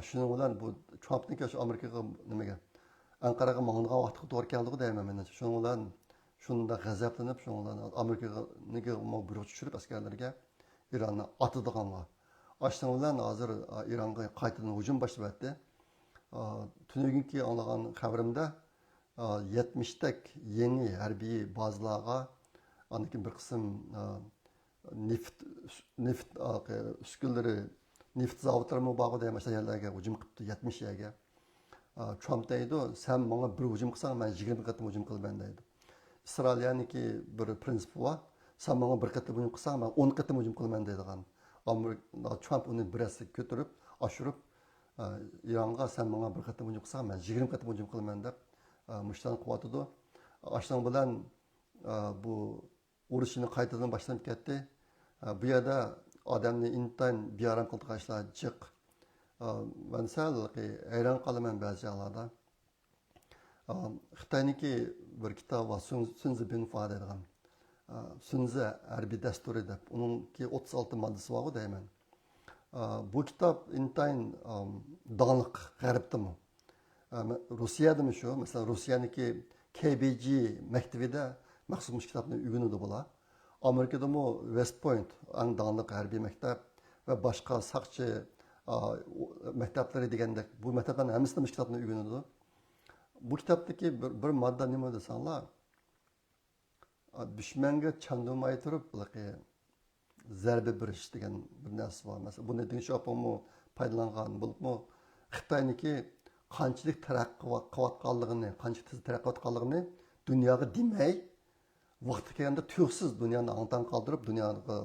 شۇنىڭ بىلەن بۇ ترامپنىڭكى شۇ ئامېرىكىغا، نېمىگە، ئەنقەرەگە ماڭىدىغان ۋاقتىغا توغرا كەلدىغۇ دەيمەن مەن. شۇنىڭ بىلەن شۇنداق غەزەپلىنىپ، شۇنىڭ بىلەن ئامېرىكىنىڭكى بۇيرۇق چۈشۈرۈپ ئەسكەرلىرىگە، ئىراننى ئاتىدىغانغا. ئاشۇنىڭ بىلەن ھازىر ئىرانغا قايتىدىن ھۇجۇم باشلىۋەتتى. تۈنۈگۈنكى ئاڭلىغان خەۋىرىمدە، يەتمىشتەك يېڭى ھەربىي بازىلارغا، ئاندىن كېيىن بىر قىسىم نېفىت، نېفىت ئۈسكۈنىلىرى، نېفىت زاۋۇتلىرىمۇ بارغۇ دەيمەن، مۇشۇ يەرلەرگە ھۇجۇم قىپتۇ، يەتمىش يەرگە. ترامپ دەيدۇ، سەن ماڭا بىر ھۇجۇم قىلساڭ، مەن يىگىرمە قېتىم ھۇجۇم قىلىمەن دەيدۇ. ئىسرائىلىيەنىڭكى بىر پرىنسىپى بار، سەن ماڭا بىر قېتىم ھۇجۇم قىلساڭ، مەن ئون قېتىم ھۇجۇم قىلىمەن دەيدىغان. ئامېرىكا، ترامپ ئۇنى بىر ھەسسىگە كۆتۈرۈپ، ئاشۇرۇپ، ئىرانغا، سەن ماڭا بىر قېتىم ھۇجۇم قىلساڭ، مەن يىگىرمە قېتىم ھۇجۇم قىلىمەن دەپ، مۇشۇلارنى قىلىۋاتىدۇ. ئاشۇنىڭ بىلەن بۇ ئۇرۇش يەنە قايتىدىن باشلىنىپ كەتتى. بۇ يەردە ئادەمنى ئىنتايىن بىئارام قىلىدىغان ئىشلار جىق. مەن سەل ھەيران قالىمەن بەزى چاغلاردا. خىتاينىڭكى بىر كىتابى بار، سۈن-، سۈنزى بىنفا دەيدىغان. سۈنزى ھەربىي دەستۇرى دەپ. ئۇنىڭكى ئوتتۇز ئالتە ماددىسى بارغۇ دەيمەن. بۇ كىتاب ئىنتايىن داڭلىق غەربتىمۇ. روسىيەدىمۇ شۇ، مەسىلەن، روسىيەنىڭكى كەي بى جى مەكتىۋىدە مەخسۇس مۇشۇ كىتابنى ئۆگىنىدۇ بۇلار. ئامېرىكىدىمۇ ۋېست پوينت ئەڭ داڭلىق ھەربىي مەكتەپ ۋە باشقا ساقچى، ئا، مەكتەپلىرى دېگەندەك بۇ مەكتەپلەرنىڭ ھەممىسىدە مۇشۇ كىتابنى ئۆگىنىدۇ. بۇ كىتابتىكى بىر، بىر ماددا نېمە دېسەڭلار، ئا، دۈشمەنگە چاندۇرماي تۇرۇپ، ھېلىقى زەربە بېرىش دېگەن بىر نەرسە بار. مەسىلەن، بۇنى دېڭ شياۋپىڭمۇ پايدىلانغان بولۇپمۇ، خىتاينىڭكى قانچىلىك تەرەققىي قىلىۋاتقانلىقىنى، قانچە تېز تەرەققىي قىلىۋاتقانلىقىنى دۇنياغا دېمەي، ۋاقتى كەلگەندە تۇيۇقسىز دۇنيانى ھاڭ-تاڭ قالدۇرۇپ، دۇنياغا،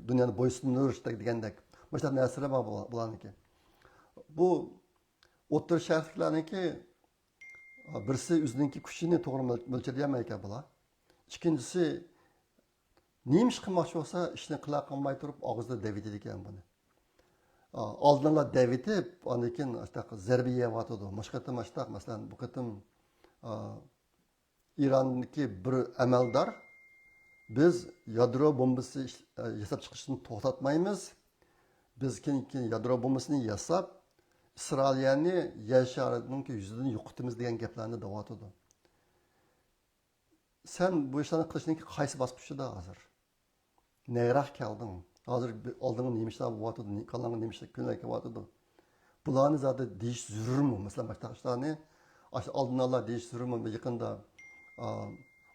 دۇنيانى بويسۇندۇرۇش دېگەندەك مۇشۇنداق نەرسىلەر بار بۇ-، بۇلارنىڭكى. بۇ ئوتتۇرا شەرقلىكلەرنىڭكى بىرسى ئۆزىنىڭكى كۈچىنى توغرا مۆل-، مۆلچەرلىيەلمەيدىكەن بۇلار. ئىككىنچىسى، نېمە ئىش قىلماقچى بولسا، ئىشنى قىلا قىلماي تۇرۇپ، ئاغزىدا دەۋېتىدىكەن بۇنى. ئا، ئالدىن ئالا دەۋېتىپ، ئاندىن كېيىن ئاشتاق زەربە يەۋاتىدۇ. مۇشۇ قېتىم ئاشتاق، مەسىلەن، بۇ قېتىم، ئا، ئىراندىكى بىر ئەمەلدار، «بىز يادرو بومبىسى ئىش-، ئە، ياساپ چىقىشنى توختاتمايمىز. بىز كېيىن، كېيىن يادرو بومبىسىنى ياساپ، ئىسرائىلىيەنى يەر شارىنىڭكى يۈزىدىن يوقىتىمىز» دېگەن گەپلەرنى دەۋاتىدۇ. سەن بۇ ئىشلارنى قىلىشنىڭكى قايسى باسقۇچىدا ھازىر؟ نەگىراق كەلدىڭ؟ ھازىر بى-، ئالدىڭغا نېمە ئىشلار بولۇۋاتىدۇ؟ نى-، كاللاڭغا نېمە ئىشلار، كۆڭلەر كېلىۋاتىدۇ؟ بۇلارنى زادى دېيىش زۆرۈرمۇ؟ مەسىلەن، مۇشۇنداق ئىشلارنى ئاشۇ ئالدىن ئالا دېيىش زۆرۈرمۇ؟ يېقىندا، ئا،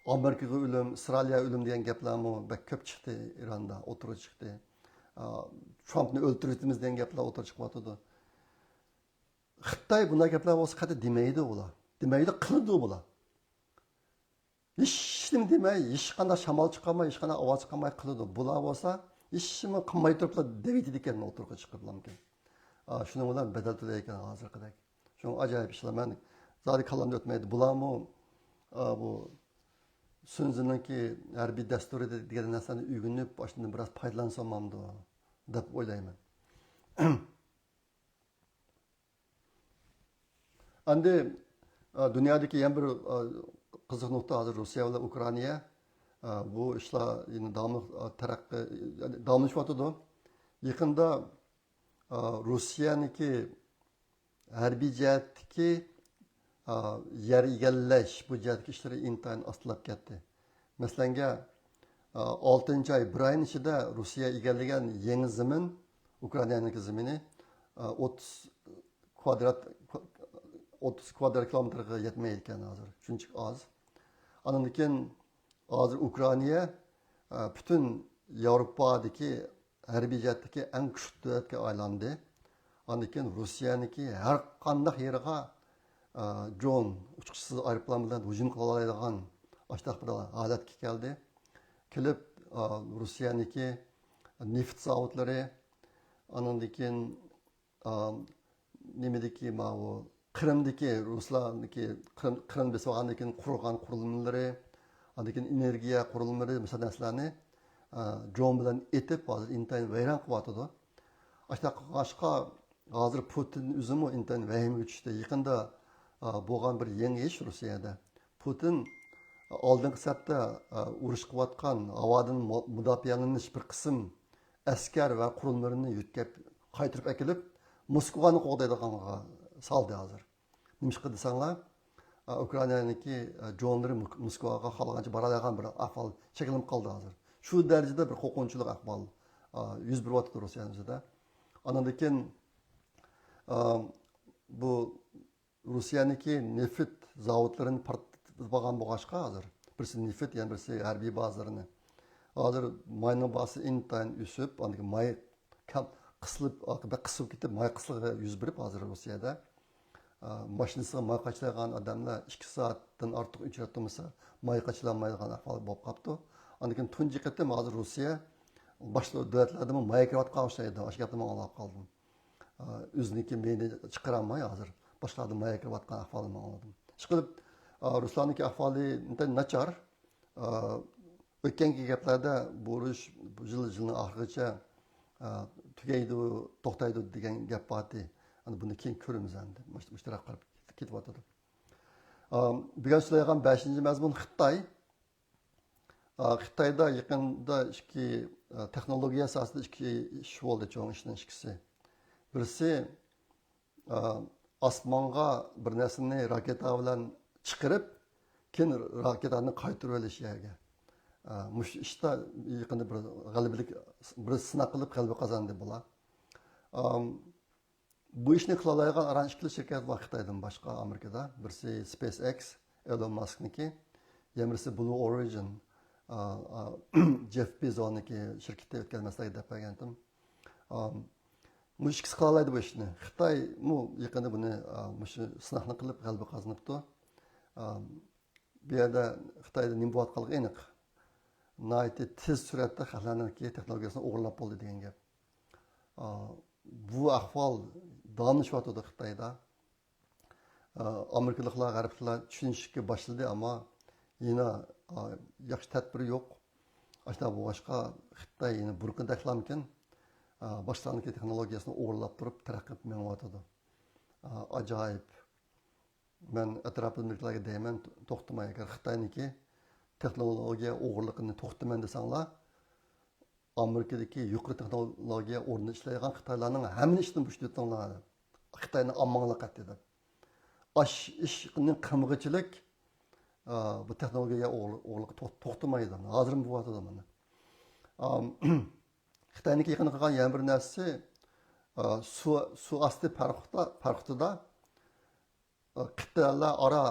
«ئامېرىكىغا ئۆلۈم، ئىسرائىلىيە ئۆلۈم» دېگەن گەپلەرمۇ بەك كۆپ چىقتى ئىراندا، ئوتتۇرىغا چىقتى. ئا، «ترامپنى ئۆلتۈرۈۋېتىمىز» دېگەن گەپلەر ئوتتۇرىغا چىقىۋاتىدۇ. خىتاي بۇنداق گەپلەر بولسا قەتئىي دېمەيدۇ بۇلار. دېمەيدۇ، قىلىدۇ بۇلار. ھېچنېمە دېمەي، ھېچقانداق شامال چىقارماي، ھېچقانداق ئاۋاز چىقارماي قىلىدۇ. بۇلار بولسا ھېچنېمە قىلماي تۇرۇپلا دەۋېتىدىكەن، ئوتتۇرىغا چىقىرىپلامكەن. ئا، شۇنىڭ بىلەن بەدەل تۆلەيدىكەن ھازىرقىدەك. شۇڭا ئاجايىپ ئىشلار. مەن زادى كاللامدىن ئۆتمەيدۇ. بۇلارمۇ، ئا، بۇ سۈنزىنىڭكى ھەربىي دەستۇرى دېگەن نەرسىلەرنى ئۆگىنىپ، ئاشۇندىن بىراز پايدىلانسامامدۇ دەپ ئويلايمەن. ئەمدى، ئە، دۇنيادىكى يەنە بىر، ئە، قىزىق نۇقتا ھازىر روسىيە بىلەن ئۇكرائىنا. ئە، بۇ ئىشلار يەنە داۋاملىق، ئە، تەرەققىي، داۋاملىشىۋاتىدۇ. يېقىندا، ئە، روسىيەنىڭكى ھەربىي جەھەتتىكى، ئە، يەر ئىگىلەش، بۇ جەھەتتىكى ئىشلىرى ئىنتايىن ئاستىلاپ كەتتى. مەسىلەنگە، ئالتىنچى ئاي، بىر ئاينىڭ ئىچىدە روسىيە ئىگىلىگەن يېڭى زېمىن، ئۇكرائىنانىڭكى زېمىنى، ئوتتۇز كۋادرات، ئوتتۇز كۋادرات كىلومېتىرغا يەتمەيدىكەن ھازىر. شۇنچىلىك ئاز. ئاندىن كېيىن ھازىر ئۇكرائىنا، پۈتۈن ياۋروپادىكى ھەربىي جەھەتتىكى ئەڭ كۈچلۈك دۆلەتكە ئايلاندى. ئاندىن كېيىن روسىيەنىڭكى ھەر قانداق يېرىغا، ئە، درون، ئۇچقۇچىسىز ئايروپىلان بىلەن ھۇجۇم قىلالايدىغان ئاشۇنداق بىر ھالەتكە كەلدى. كېلىپ، ئە، روسىيەنىڭكى نېفىت زاۋۇتلىرى، ئانىڭدىن كېيىن، ئە، نېمىدىكى ماۋۇ قىرىمدىكى رۇسلارنىڭكى قىرىم، قىرىم بېسىۋالغاندىن كېيىن قۇرغان قۇرۇلمىلىرى، ئاندىن كېيىن ئېنېرگىيە قۇرۇلمىلىرى، مۇشۇ نەرسىلەرنى، ئە، درون بىلەن ئېتىپ، ھازىر ئىنتايىن ۋەيران قىلىۋاتىدۇ. ئاشۇنداق قىلغاچقا، ھازىر پۇتىن ئۆزىمۇ ئىنتايىن ۋەھىمىگە چۈشتى. يېقىندا، ئا، بولغان بىر يېڭى ئىش روسىيەدە. پۇتىن، ئالدىنقى سەپتە، ئە، ئۇرۇش قىلىۋاتقان ھاۋادىن مۇ-، مۇداپىئەلىنىش بىر قىسىم ئەسكەر ۋە قۇرۇلمىلىرىنى يۆتكەپ قايتۇرۇپ ئەكېلىپ، موسكۋانى قوغدايدىغانغا سالدى ھازىر. نېمىشقا دېسەڭلار، ئە، ئۇكرائىنانىڭكى، ئە، درونلىرى مۇك-، موسكۋاغا خالىغانچە بارالايدىغان بىر ئەھۋال شەكىللىنىپ قالدى ھازىر. شۇ دەرىجىدە بىر قورقۇنچلۇق ئەھۋال، ئە، يۈز بېرىۋاتىدۇ روسىيەنىڭ ئۆزىدە. ئاندىن كېيىن، ئە، بۇ روسىيەنىڭكى نېفىت زاۋۇتلىرىنى پارتلىتىپ بولغان بولغاچقا ھازىر، بىرسى نېفىت، يەنە بىرسى ھەربىي بازىلىرىنى. ھازىر ماينىڭ باھاسى ئىنتايىن ئۆسۈپ، ئاندىن كېيىن ماي كەم قىسىلىپ، بەك قىسىلىپ كېتىپ، ماي قىتلىقى يۈز بېرىپ ھازىر روسىيەدە. ئا، ماشىنىسىغا ماي قاچىلايدىغان ئادەملەر ئىككى سائەتتىن ئارتۇق ئۆچۈرۈپ تۇرمىسا، ماي قاچىلانمايدىغان ئەھۋال بولۇپ قاپتۇ. ئاندىن كېيىن تۇنجى قېتىم ھازىر روسىيە باشقا دۆلەتلەردىنمۇ ماي كىرىۋاتقان ئوخشايدۇ. ئاشۇ گەپنى ماڭا ئاڭلاپ قالدىم. ئا، ئۆزىنىڭكى مېيىنى چىقىرالماي ھازىر باشقىلاردىن ماي كىرىۋاتقان ئەھۋالنى ماڭا ئاڭلىدىم. ئىشقىلىپ، ئا، رۇسلاننىڭكى ئەھۋالى ئىنتايىن ناچار. ئا، ئۆتكەنكى گەپلەردە بۇ ئۇرۇش بۇ يىل، يىلنىڭ ئاخىرىغىچە، ئا، تۈگەيدۇ، توختايدۇ دېگەن گەپ بارتى. ئەنە بۇنى كېيىن كۆرىمىز ئەمدى. مۇش-، مۇشتەرەك قىلىپ كېتىۋاتىدۇ. ئا، بۈگۈن سۆزلەيدىغان بەشىنچى مەزمۇن خىتاي. ئا، خىتايدا يېقىندا ئىككى، ئا، تېخنولوگىيە ساھەسىدە ئىككى ئىش بولدى، چوڭ ئىشنىڭ ئىككىسى. بىرسى، ئا، ئاسمانغا بىر نەرسىنى راكېتا بىلەن چىقىرىپ، كېيىن راكېتانى قايتۇرۇۋېلىش يەرگە. ئا، مۇشۇ ئىشتا يېقىندا بىر غەلىبىلىك، بىر سىناق قىلىپ غەلىبە قازاندى بۇلار. ئام، بۇ ئىشنى قىلالايدىغان ئاران ئىككىلا شىركەت بار خىتايدىن باشقا ئامېرىكىدا. بىرسى سپېيس ئېكس، ئېلون ماسكنىڭكى، يەنە ببىرسى بلۇ ئورىجىن، ئا، ئا، جېف بېزونىڭكى شىركىتى، ئۆتكەن مەسىلىگە دەپ بەرگەنتىم. ئا، مۇشۇ ئىككىسى قىلالايدۇ بۇ ئىشنى. خىتايمۇ يېقىندا بۇنى، ئا، مۇشۇ سىناقنى قىلىپ غەلىبە قازىنىپتۇ. ئا، بۇ يەردە خىتايدا نېمە بولۇۋاتقانلىقى ئېنىق. ناھايىتى تېز سۈرئەتتە خەقلەرنىڭكى تېخنولوگىيەسىنى ئوغرىلاپ بولدى دېگەن گەپ. ئا، بۇ ئەھۋال داۋاملىشىۋاتىدۇ خىتايدا. ئا، ئامېرىكىلىقلار، غەربلىكلەر چۈشىنىشكە باشلىدى، ئەمما يەنە، ئا، ياخشى تەدبىر يوق. ئاشۇنداق بولغاچقا، خىتاي يەنە بۇرۇنقىدەكلامكىن، ئا، باشقىلارنىڭكى تېخنولوگىيەسىنى ئوغرىلاپ تۇرۇپ تەرەققىي قىلىپ مېڭىۋاتىدۇ. ئا، ئاجايىپ. مەن ئەتراپىمدىكىلەرگە دەيمەن، توختىماي، ئەگەر خىتاينىڭكى تېخنولوگىيە ئوغرىلىقىنى توختىتىمەن دېسەڭلار، ئامېرىكىدىكى يۇقىرى تېخنولوگىيە ئورنىدا ئىشلەيدىغان خىتايلارنىڭ ھەممىنى ئىشتىن بوشىتىۋېتىڭلار دەپ. خىتاينى ئامماڭلار قەتئىي دەپ. ئاش ئىشنى قىلمىغۇچىلىك، ئا، بۇ تېخنولوگىيە ئوغرى-، ئوغرىلىقى توخ-، توختىمايدۇ. ھازىرمۇ بولۇۋاتىدۇ مانا. ئام، خىتاينىڭكى يېقىندا قىلغان يەنە بىر نەرسىسى، ئا، سۇ، سۇ ئاستى پەرقۇتىدا، پەرقۇتىدا، ئا، قىتئەلەر ئارا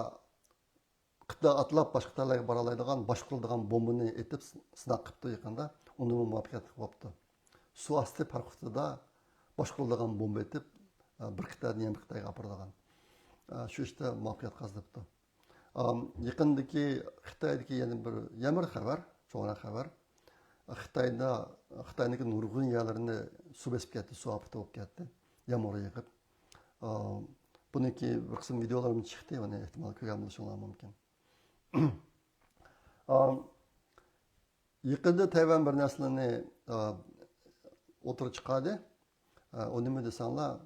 قىتئە ئاتلاپ باشقا قىتئەلەرگە بارالايدىغان، باشقۇرۇلىدىغان بومبىنى ئېتىپ سىناق قىپتۇ يېقىندا. ئۇنىمۇ مۇۋەپپەقىيەتلىك بوپتۇ. سۇ ئاستى پەرقۇتىدا باشقۇرۇلىدىغان بومبا ئېتىپ، بىر قىتئەدىن يەنە بىر قىتئەگە ئاپىرىدىغان. شۇ ئىشتا مۇۋەپپەقىيەت قازىنىپتۇ. يېقىندىكى خىتايدىكى يەنە بىر، يەنە بىر خەۋەر، چوڭراق خەۋەر. خىتايدا، خىتاينىڭكى نۇرغۇن يەرلىرىنى سۇ بېسىپ كەتتى، سۇ ئاپىتى بولۇپ كەتتى. يامغۇر يېغىپ. ئا، بۇنىڭكى بىر قىسىم ۋىدېئولىرىمۇ چىقتى، ئۇنى ئېھتىمال كۆرگەن بولۇشۇڭلار مۇمكىن. ئا، يېقىندا تەيۋەن بىر نەرسىلەرنى، ئا، ئوتتۇرىغا چىقاردى. ئا، ئۇ نېمە دېسەڭلار،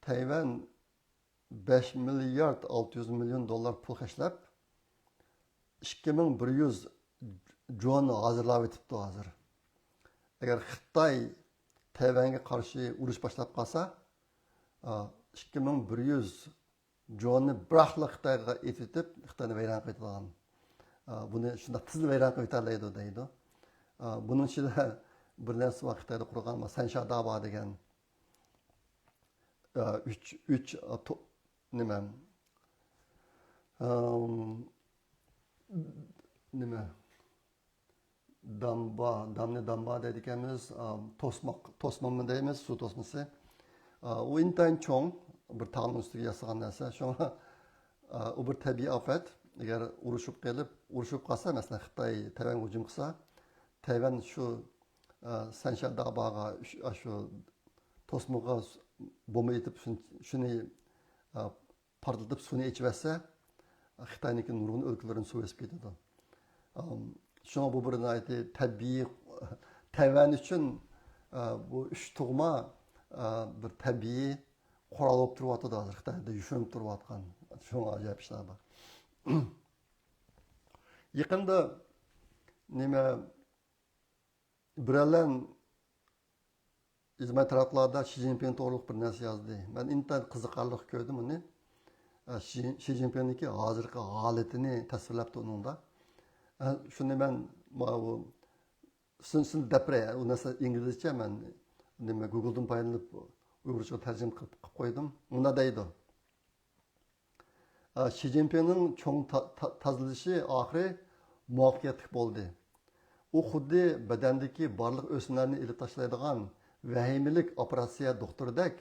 تەيۋەن بەش مىليارد ئالتە يۈز مىليون دوللار پۇل خەجلەپ، ئىككى مىڭ بىر يۈز درون ھازىرلاۋېتىپتۇ ھازىر. ئەگەر خىتاي تەيۋەنگە قارشى ئۇرۇش باشلاپ قالسا، ئىككى مىڭ بىر يۈز دروننى بىراقلا خىتايغا ئېتىۋېتىپ، خىتاينى ۋەيران قىلىۋېتىدىغان. بۇنى شۇنداق تېزلا ۋەيران قىلىۋېتەلەيدۇ دەيدۇ. بۇنىڭ ئىچىدە بىر نەرسە بار، خىتايدا قۇرغان سەنشادابا دېگەن، ئۈچ، ئۈچ، نېمە، نېمە، دامبا، دامنى دامبا دەيدىكەنمىز، توسماق، توسماممۇ دەيمىز، سۇ توسمىسى. ئۇ ئىنتايىن چوڭ، بىر تاغنىڭ ئۈستىگە ياسىغان نەرسە. شۇڭا، ئۇ بىر تەبىئىي ئاپەت. ئەگەر ئۇرۇشۇپ قېلىپ، ئۇرۇشۇپ قالسا، مەسىلەن، خىتاي تەيۋەنگە ھۇجۇم قىلسا، تەيۋەن شۇ، سەنشاداباغا، شۇ توسمىغا بومبا ئېتىپ، شۇنى، شۇنى، پارتلىتىپ سۇنى ئېچىۋەتسە، خىتاينىڭكى نۇرغۇن ئۆلكىلىرىنى سۇ بېسىپ كېتىدۇ. ئام، شۇڭا بۇ بىر ناھايىتى تەبىئىي، تەيۋەن ئۈچۈن، ئا، بۇ ئۈچ تۇغما، ئا، بىر تەبىئىي قورال بولۇپ تۇرۇۋاتىدۇ ھازىر خىتايدا يوشۇرۇنۇپ تۇرۇۋاتقان. شۇڭا ئاجايىپ ئىشلار بار. يېقىندا نېمە، بىرەرلەن ئىجتىمائىي تاراتقۇلاردا شى جىنپىڭ توغرۇلۇق بىر نەرسە يازدى. مەن ئىنتايىن قىزىقارلىق كۆردۈم ئۇنى. ئە، شى، شى جىنپىڭنىڭكى ھازىرقى ھالىتىنى تەسۋىرلەپتۇ ئۇنىڭدا. ئە، شۇنى مەن ماۋۇ سىن، سىن دەپ بېرەي. ئۇ نەرسە ئىنگلىزچە، مەن نېمە، گۇگلدىن پايدىلىنىپ ئۇيغۇرچىغا تەرجىمە قىلىپ، قىلىپ قويدۇم. مۇنداق دەيدۇ. ئە، شى جىنپىڭنىڭ چوڭ تا-، تا-، تازىلىشى ئاخىرى مۇۋەپپەقىيەتلىك بولدى. ئۇ خۇددى بەدەندىكى بارلىق ئۆسمىلەرنى ئېلىپ تاشلايدىغان ۋەھىمىلىك ئوپېراتسىيە دوختۇرىدەك،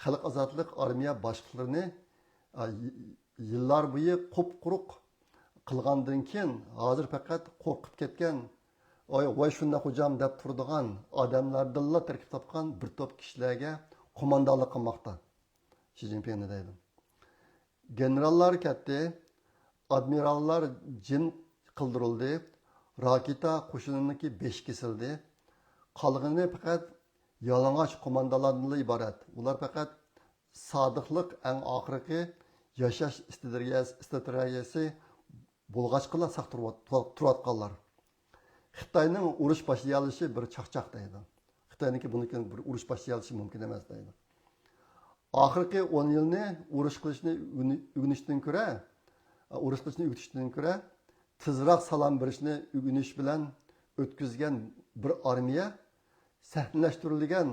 خەلق ئازادلىق ئارمىيە باشلىقلىرىنى، ئە، ي-، يىللار بويى قۇپقۇرۇق قىلغاندىن كېيىن، ھازىر پەقەت قورقۇپ كەتكەن، «ۋاي، ۋاي شۇنداق خوجام» دەپ تۇرىدىغان ئادەملەردىنلا تەركىب تاپقان بىر توپ كىشىلەرگە قوماندانلىق قىلماقتا. شى جىنپىڭنى دەيدۇ. گېنېراللار كەتتى، ئادمىراللار جىم قىلدۇرۇلدى، راكېتا قوشۇنىنىڭكى بېشى كېسىلدى. قالغىنى پەقەت يالىڭاچ قوماندانلاردىنلا ئىبارەت. ئۇلار پەقەت سادىقلىق ئەڭ ئاخىرقى ياشاش ئىستراتېگىيەسى، ئىستراتېگىيەسى بولغاچقىلا ساق تۇرۇۋات-، تۇرۇۋاتقانلار. خىتاينىڭ ئۇرۇش باشلىيالىشى بىر چاقچاق دەيدۇ. خىتاينىڭكى بۇنىڭ كېيىن بىر ئۇرۇش باشلىيالىشى مۇمكىن ئەمەس دەيدۇ. ئاخىرقى ئون يىلنى ئۇرۇش قىلىشنى ئۆگىنى-، ئۆگىنىشتىن كۆرە، ئۇرۇش قىلىشنى ئۆگىتىشتىن كۆرە، تېزراق سالام بېرىشنى ئۆگىنىش بىلەن ئۆتكۈزگەن بىر ئارمىيە سەھنىلەشتۈرۈلگەن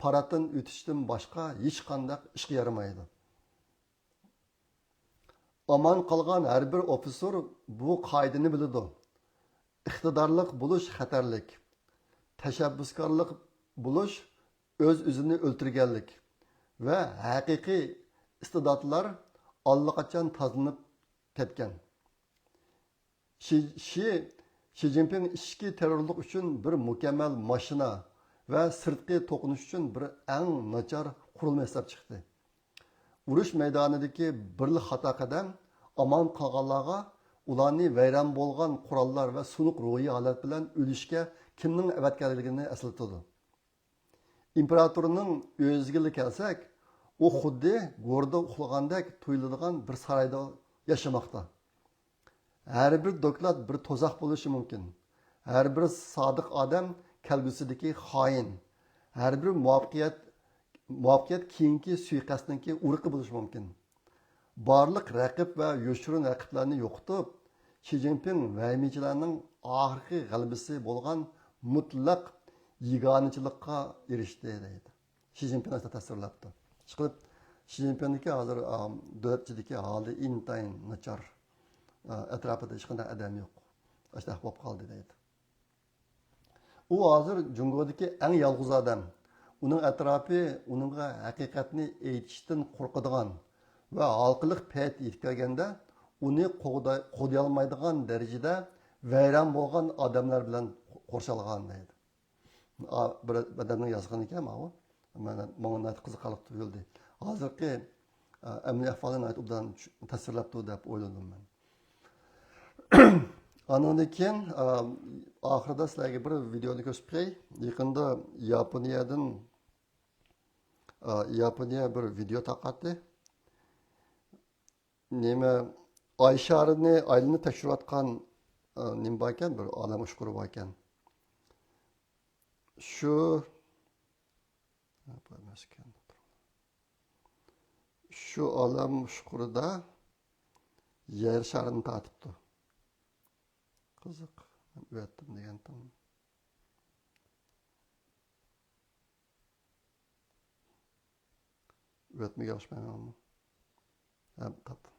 پاراتتىن ئۆتۈشتىن باشقا ھېچقانداق ئىشقا يارىمايدۇ. ئامان قالغان ھەر بىر ئوفىتسېر بۇ قائىدىنى بىلىدۇ. ئىقتىدارلىق بولۇش خەتەرلىك، تەشەببۇسكارلىق بولۇش ئۆز-ئۆزىنى ئۆلتۈرگەنلىك ۋە ھەقىقىي ئىستېداتلار ئاللىقاچان تازىلىنىپ كەتكەن. شى، شى، شى جىنپىڭ ئىچكى تېررورلۇق ئۈچۈن بىر مۇكەممەل ماشىنا ۋە سىرتقى توقۇنۇش ئۈچۈن بىر ئەڭ ناچار قۇرۇلما ھېسابلىنىپ چىقتى. ئۇرۇش مەيدانىدىكى بىرلا خاتا قەدەم ئامان قالغانلارغا ئۇلارنى ۋەيران بولغان قوراللار ۋە سۇنۇق روھىي ھالەت بىلەن ئۆلۈشكە كىمنىڭ ئەۋەتكەنلىكىنى ئەسلىتىدۇ. ئىمپېراتورنىڭ ئۆزىگىلا كەلسەك، ئۇ خۇددى گوردا ئۇخلىغاندەك تۇيۇلىدىغان بىر سارايدا ياشىماقتا. ھەر بىر دوكلات بىر تۇزاق بولۇشى مۇمكىن. ھەر بىر سادىق ئادەم كەلگۈسىدىكى خائىن. ھەر بىر مۇۋەپپەقىيەت، مۇۋەپپەقىيەت كېيىنكى سۇيىقەستنىڭكى ئۇرۇقى بولۇشى مۇمكىن. بارلىق رەقىب ۋە يوشۇرۇن رەقىبلەرنى يوقىتىپ، شى جىنپىڭ ۋەھىمىچىلەرنىڭ ئاخىرقى غەلىبىسى بولغان مۇتلەق يېگانىچىلىققا ئېرىشتى، دەيدۇ. شى جىنپىڭ ئاشۇنداق تەسۋىرلەپتۇ. ئىشقىلىپ، شى جىنپىڭنىڭكى ھازىر، ئا، دۆلەت ئىچىدىكى ھالى ئىنتايىن ناچار. ئا، ئەتراپىدا ھېچقانداق ئادەم يوق. ئاشۇنداق بولۇپ قالدى، دەيدۇ. ئۇ ھازىر جۇڭگودىكى ئەڭ يالغۇز ئادەم. ئۇنىڭ ئەتراپى ئۇنىڭغا ھەقىقەتنى ئېيتىشتىن قورقىدىغان ۋە ھالقىلىق پەيت يېتىپ كەلگەندە ئۇنى قوغدا-، قوغدىيالمايدىغان دەرىجىدە ۋەيران بولغان ئادەملەر بىلەن قورشالغان، دەيدۇ. ئا، بىر ئادەمنىڭ يازغىنىكەن ماۋۇ. ماڭا ناھايىتى قىزىقارلىق تۇيۇلدى. ھازىرقى، ئا، ئەمەلىي ئەھۋالنى ناھايىتى ئوبدان چۈ-، تەسۋىرلەپتۇ دەپ ئويلىدىم مەن. ئانىڭدىن كېيىن، ئا، ئاخىرىدا سىلەرگە بىر ۋىدېونى كۆرسىتىپ قوياي. يېقىندا ياپونىيەدىن، ئا، ياپونىيە بىر ۋىدېو تارقاتتى. نېمە، ئاي شارىنى ئايلىنىپ تەكشۈرۈۋاتقان، ئا، نېمە باركەن، بىر ئالەم ئۇچقۇرى باركەن. شۇ، شۇ ئالەم ئۇچقۇرىدا يەر شارىنى تارتىپتۇ. قىزىق. ئۆتتۈم دېگەنتىم. ئۆتمىگەن ئوخشىمايمەنمۇ؟ ھە، تاپتىم.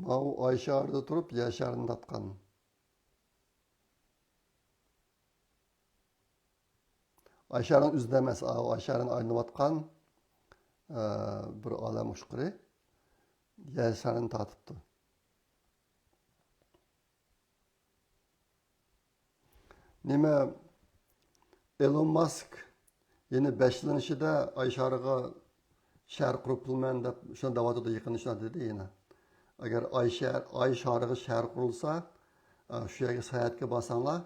ماۋۇ ئاي شارىدا تۇرۇپ يەر شارىنى تارتقان. ئاي شارىنىڭ ئۆزىدە ئەمەس، ئاۋۇ ئاي شارىنى ئايلىنىۋاتقان، ئە، بىر ئالەم ئۇچقۇرى يەر شارىنى تارتىپتۇ. نېمە، ئېلون ماسك يەنە بەش يىلنىڭ ئىچىدە ئاي شارىغا شەھەر قۇرۇپ بولىمەن دەپ شۇنداق دەۋاتىدۇ، يېقىندا شۇنداق دېدى يەنە. ئەگەر ئاي شەھەر، ئاي شارىغا شەھەر قۇرۇلسا، ئا، شۇ يەرگە ساياھەتكە بارساڭلار،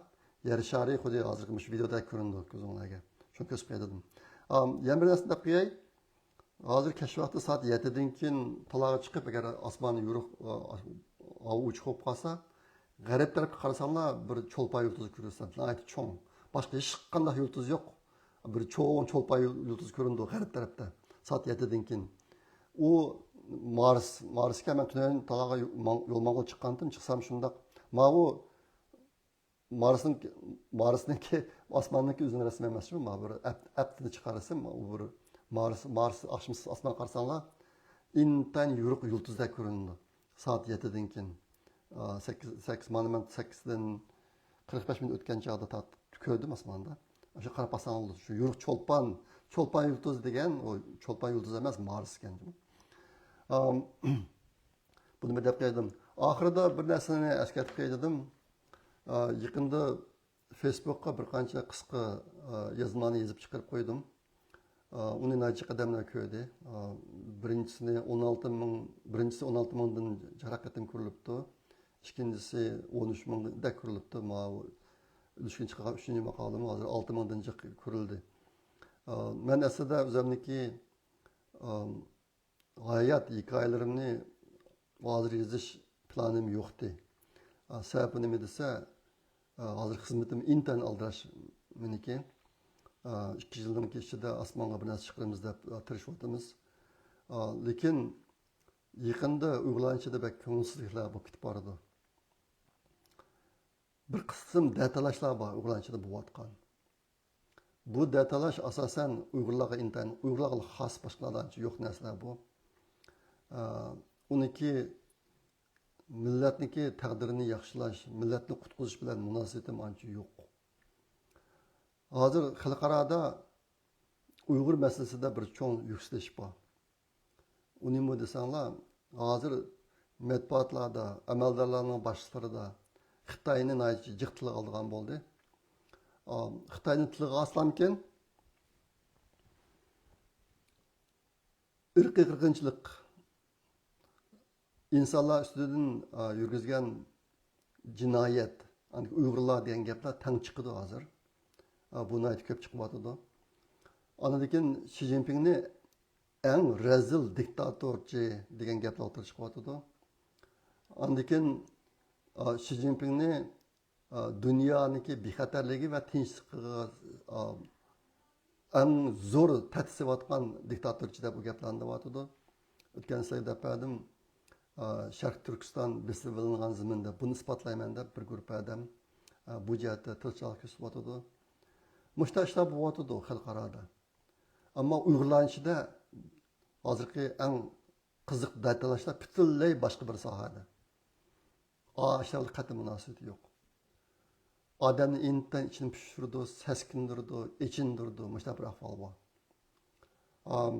يەر شارى خۇددى ھازىرقى مۇشۇ ۋىدېودەك كۆرۈنىدۇ كۆزۈڭلارغا. شۇنى كۆرسىتىپ قوياي دېدىم. ئام، يەنە بىر نەرسىنى دەپ قوياي. ھازىر كەچ ۋاقتى سائەت يەتتىدىن كېيىن تالاغا چىقىپ، ئەگەر ئاسمان يورۇق، ئا، ھاۋا ئوچۇق بولۇپ قالسا، غەرب تەرەپكە قارىساڭلار بىر چولپان يۇلتۇزى كۆرىسەن، ناھايىتى چوڭ. باشقا ھېچقانداق يۇلتۇز يوق. بىر چوڭ چولپان يۇل-، يۇلتۇز كۆرۈنىدۇ غەرب تەرەپتە. سائەت يەتتىدىن كېيىن. ئۇ مارس، مارسكە مەن تۈنۈگۈن تالاغا يو-، ماڭ-، يول ماڭغىلى چىققانتىم، چىقسام شۇنداق. ماۋۇ مارسنىڭ، مارسنىڭكى، ئاسماننىڭكى ئۆزىنىڭ رەسىمى ئەمەسمۇ، مانا بىر ئەپ-، ئەپتىنى چىقارسام، ئۇ بىر مارس، مارس ئاخشىمى ئاسمان قارىساڭلار، ئىنتايىن يورۇق يۇلتۇزدەك كۆرۈنىدۇ. سائەت يەتتىدىن كېيىن، ئا، سەككىز، سەككىز، مانا مەن سەككىزدىن قىرىق بەش مىنۇت ئۆتكەن چاغدا تارتىپ كۆردۈم ئاسماندا. ئاشۇ قاراپ باقساڭلار، شۇ يورۇق چولپان، چولپان يۇلتۇزى دېگەن، ئۇ چولپان يۇلتۇزى ئەمەس، مارس ئىكەن. ئام، بۇنى بىر دەپ قويدۇم. ئاخىرىدا بىر نەرسىنى ئەسكەرتىپ قوياي دېدىم. ئا، يېقىندا فېيسبۇكقا بىر قانچە قىسقا، ئا، يازمىلارنى يېزىپ چىقىرىپ قويدۇم. ئا، ئۇنى ناچە ئادەملەر كۆردى. ئا، بىرىنچىسىنى ئون ئالتە مىڭ، بىرىنچىسى ئون ئالتە مىڭدىن جىقراق قېتىم كۆرۈلۈپتۇ. ئىككىنچىسى ئون ئۈچ مىڭدەك كۆرۈلۈپتۇ. ماۋۇ ئۈلۈشكىن چىقارغان ئۈچىنچى ماقالىمۇ ھازىر ئالتە مىڭدىن جىق كۆرۈلدى. ئا، مەن ئەسلىدە ئۆزۈمنىكى، ئا، ھايات ھېكايىلىرىمنى ھازىر يېزىش پىلانىم يوقتى. ئا، سەۋەبى نېمە دېسە، ئا، ھازىر خىزمىتىم ئىنتايىن ئالدىراش مېنىڭكى. ئا، ئىككى يىلنىڭكى ئىچىدە ئاسمانغا بىر نەرسە چىقىرىمىز دەپ، ئا، تىرىشىۋاتىمىز. ئا، لېكىن يېقىندا ئۇيغۇرلارنىڭ ئىچىدە بەك كۆڭۈلسىزلىكلەر بولۇپ كېتىپ بارىدۇ. بىر قىسىم دەتالاشلار بار ئۇيغۇرلارنىڭ ئىچىدە بولۇۋاتقان. بۇ دەتالاش ئاساسەن ئۇيغۇرلارغا ئىنتايىن، ئۇيغۇرلارغا خاس، باشقىلاردا ئانچە يوق نەرسىلەر بۇ. ئا، ئۇنىڭكى مىللەتنىڭكى تەقدىرىنى ياخشىلاش، مىللەتنى قۇتقۇزۇش بىلەن مۇناسىۋىتىم ئانچە يوق. ھازىر خەلقئارادا ئۇيغۇر مەسىلىسىدە بىر چوڭ يۈكسىلىش بار. ئۇ نېمە دېسەڭلار، ھازىر مەتبۇئاتلاردا، ئەمەلدارلارنىڭ باشلىقلىرىدا خىتاينى ناھايىتى جىق تىلغا ئالىدىغان بولدى. ئا، خىتاينى تىلغا ئالسىلامكىن، ئىرقىي قىرغىنچىلىق، ئىنسانلار ئۈستىدىن، ئا، يۈرگۈزگەن جىنايەت، ئۇيغۇرلار دېگەن گەپلەر تەڭ چىقىدۇ ھازىر. ئا، بۇ ناھايىتى كۆپ چىقىۋاتىدۇ. ئاندىن كېيىن شى جىنپىڭنى ئەڭ رەزىل دىكتاتورچى دېگەن گەپلەر ئوتتۇرىغا چىقىۋاتىدۇ. ئاندىن كېيىن، ئا، شى جىنپىڭنى، ئا، دۇنيانىڭكى بىخەتەرلىكى ۋە تىنچلىقىغا، ئا، ئەڭ زور تەھدىت سېلىۋاتقان دىكتاتورچى دەپ ئۇ گەپلەرنى دەۋاتىدۇ. ئۆتكەن سىلەرگە دەپ بەردىم، ئا، شەرقىي تۈركىستان بېسىۋېلىنغان زېمىن دەپ، بۇنى ئىسپاتلايمەن دەپ بىر گۇرۇپپە ئادەم، ئا، بۇ جەھەتتە تىرىشچانلىق كۆرسىتىۋاتىدۇ. مۇشۇنداق ئىشلار بولۇۋاتىدۇ خەلقئارادا. ئەمما ئۇيغۇرلارنىڭ ئىچىدە ھازىرقى ئەڭ قىزىق دەتالاشلار پۈتۈنلەي باشقا بىر ساھەدە. ئاشۇلار بىلەن قەتئىي مۇناسىۋىتى يوق. ئادەمنى ئىنتايىن ئىچىنى پۇشۇرىدۇ، سەسكىندۈرىدۇ، ئېچىندۇرىدۇ، مۇشۇنداق بىر ئەھۋال بار. ئام،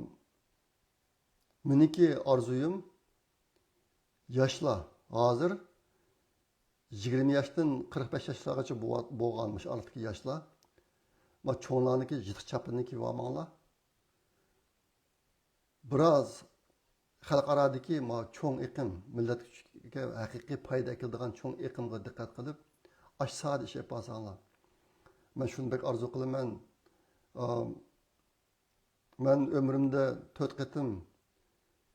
مېنىڭكى ئارزۇيۇم، ياشلار، ھازىر يىگىرمە ياشتىن قىرىق بەش ياشلارغىچە بوۋا-، بولغان مۇشۇ ئارىلىقتىكى ياشلار، ما چوڭلارنىڭكى يىرتىق چاپىنىنى كىيىۋالماڭلار. بىراز خەلقئارادىكى ما چوڭ ئېقىم، مىللەتكە ھەقىقىي پايدا ئەكېلىدىغان چوڭ ئېقىمغا دىققەت قىلىپ، ئاشۇ ساھەدە ئىش ئېلىپ بارساڭلار. مەن شۇنى بەك ئارزۇ قىلىمەن. ئا، مەن ئۆمرۈمدە تۆت قېتىم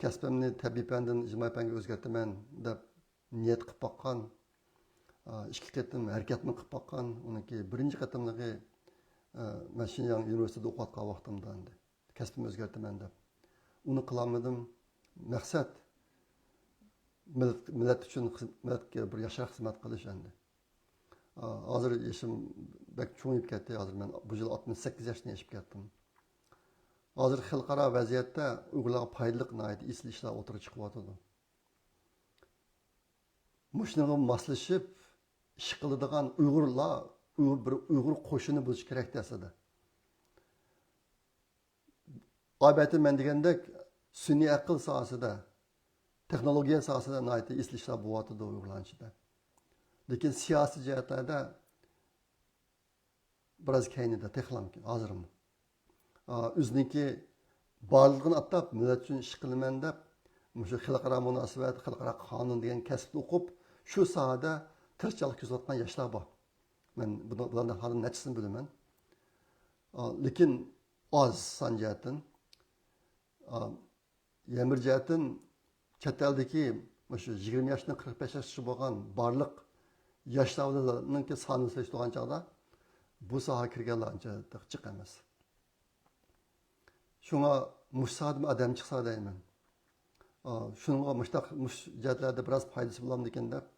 كەسپىمنى تەبىئىي پەندىن ئىجتىمائىي پەنگە ئۆزگەرتىمەن دەپ نىيەت قىلىپ باققان. ئا، ئىككى قېتىم ھەرىكەتمۇ قىلىپ باققان. ئۇنىڭكى بىرىنچى قېتىملىقى، ئا، مەن شىنجاڭ يۇنىۋېرسىتېتىدا ئوقۇۋاتقان ۋاقتىمدا ئەمدى. كەسپىمنى ئۆزگەرتىمەن دەپ. ئۇنى قىلالمىدىم. مەقسەت، مىللەت، مىللەت ئۈچۈن خىز-، مىللەتكە بىر ياخشىراق خىزمەت قىلىش ئەمدى. ئا، ھازىر يېشىم بەك چوڭىيىپ كەتتى. ھازىر مەن بۇ يىل ئاتمىش سەككىز ياشتىن ئېشىپ كەتتىم. ھازىر خەلقئارا ۋەزىيەتتە ئۇيغۇرلارغا پايدىلىق ناھايىتى ئېسىل ئىشلار ئوتتۇرىغا چىقىۋاتىدۇ. مۇشۇنىڭغا ماسلىشىپ ئىش قىلىدىغان ئۇيغۇرلار، ئۇيغۇر، بىر ئۇيغۇر قوشۇنى بولۇشى كېرەكتى ئەسلىدە. ئەلۋەتتە، مەن دېگەندەك سۈنئىي ئەقىل ساھەسىدە، تېخنولوگىيە ساھەسىدە ناھايىتى ئېسىل ئىشلار بولۇۋاتىدۇ ئۇيغۇرلارنىڭ ئىچىدە. لېكىن سىياسىي جەھەتلەردە بىراز كەينىدە، تېخىلا ھازىرمۇ. ئا، ئۆزىنىڭكى بارلىقىنى ئاتاپ، مىللەت ئۈچۈن ئىش قىلىمەن دەپ، مۇشۇ خەلقئارا مۇناسىۋەت، خەلقئارا قانۇن دېگەن كەسىپنى ئوقۇپ، شۇ ساھەدە تىرىشچانلىق كۆرسىتىۋاتقان ياشلار بار. مەن بۇنى، بۇلارنىڭ ھازىر نەچچىسىنى بىلىمەن. ئا، لېكىن ئاز سان جەھەتتىن. ئا، يەنە بىر جەھەتتىن چەت ئەلدىكى مۇشۇ يىگىرمە ياشتىن قىرىق بەش ياشقىچە بولغان بارلىق ياشلارنىڭكى سانىنى سېلىشتۇرغان چاغدا بۇ ساھەگە كىرگەنلەر ئانچە جىق ئەمەس. شۇڭا مۇشۇ ساھەدىمۇ ئادەم چىقسا دەيمەن. ئا، شۇنىڭغا مۇشتاق، مۇشۇ جەھەتلەردە بىراز پايدىسى بولامدىكىن دەپ،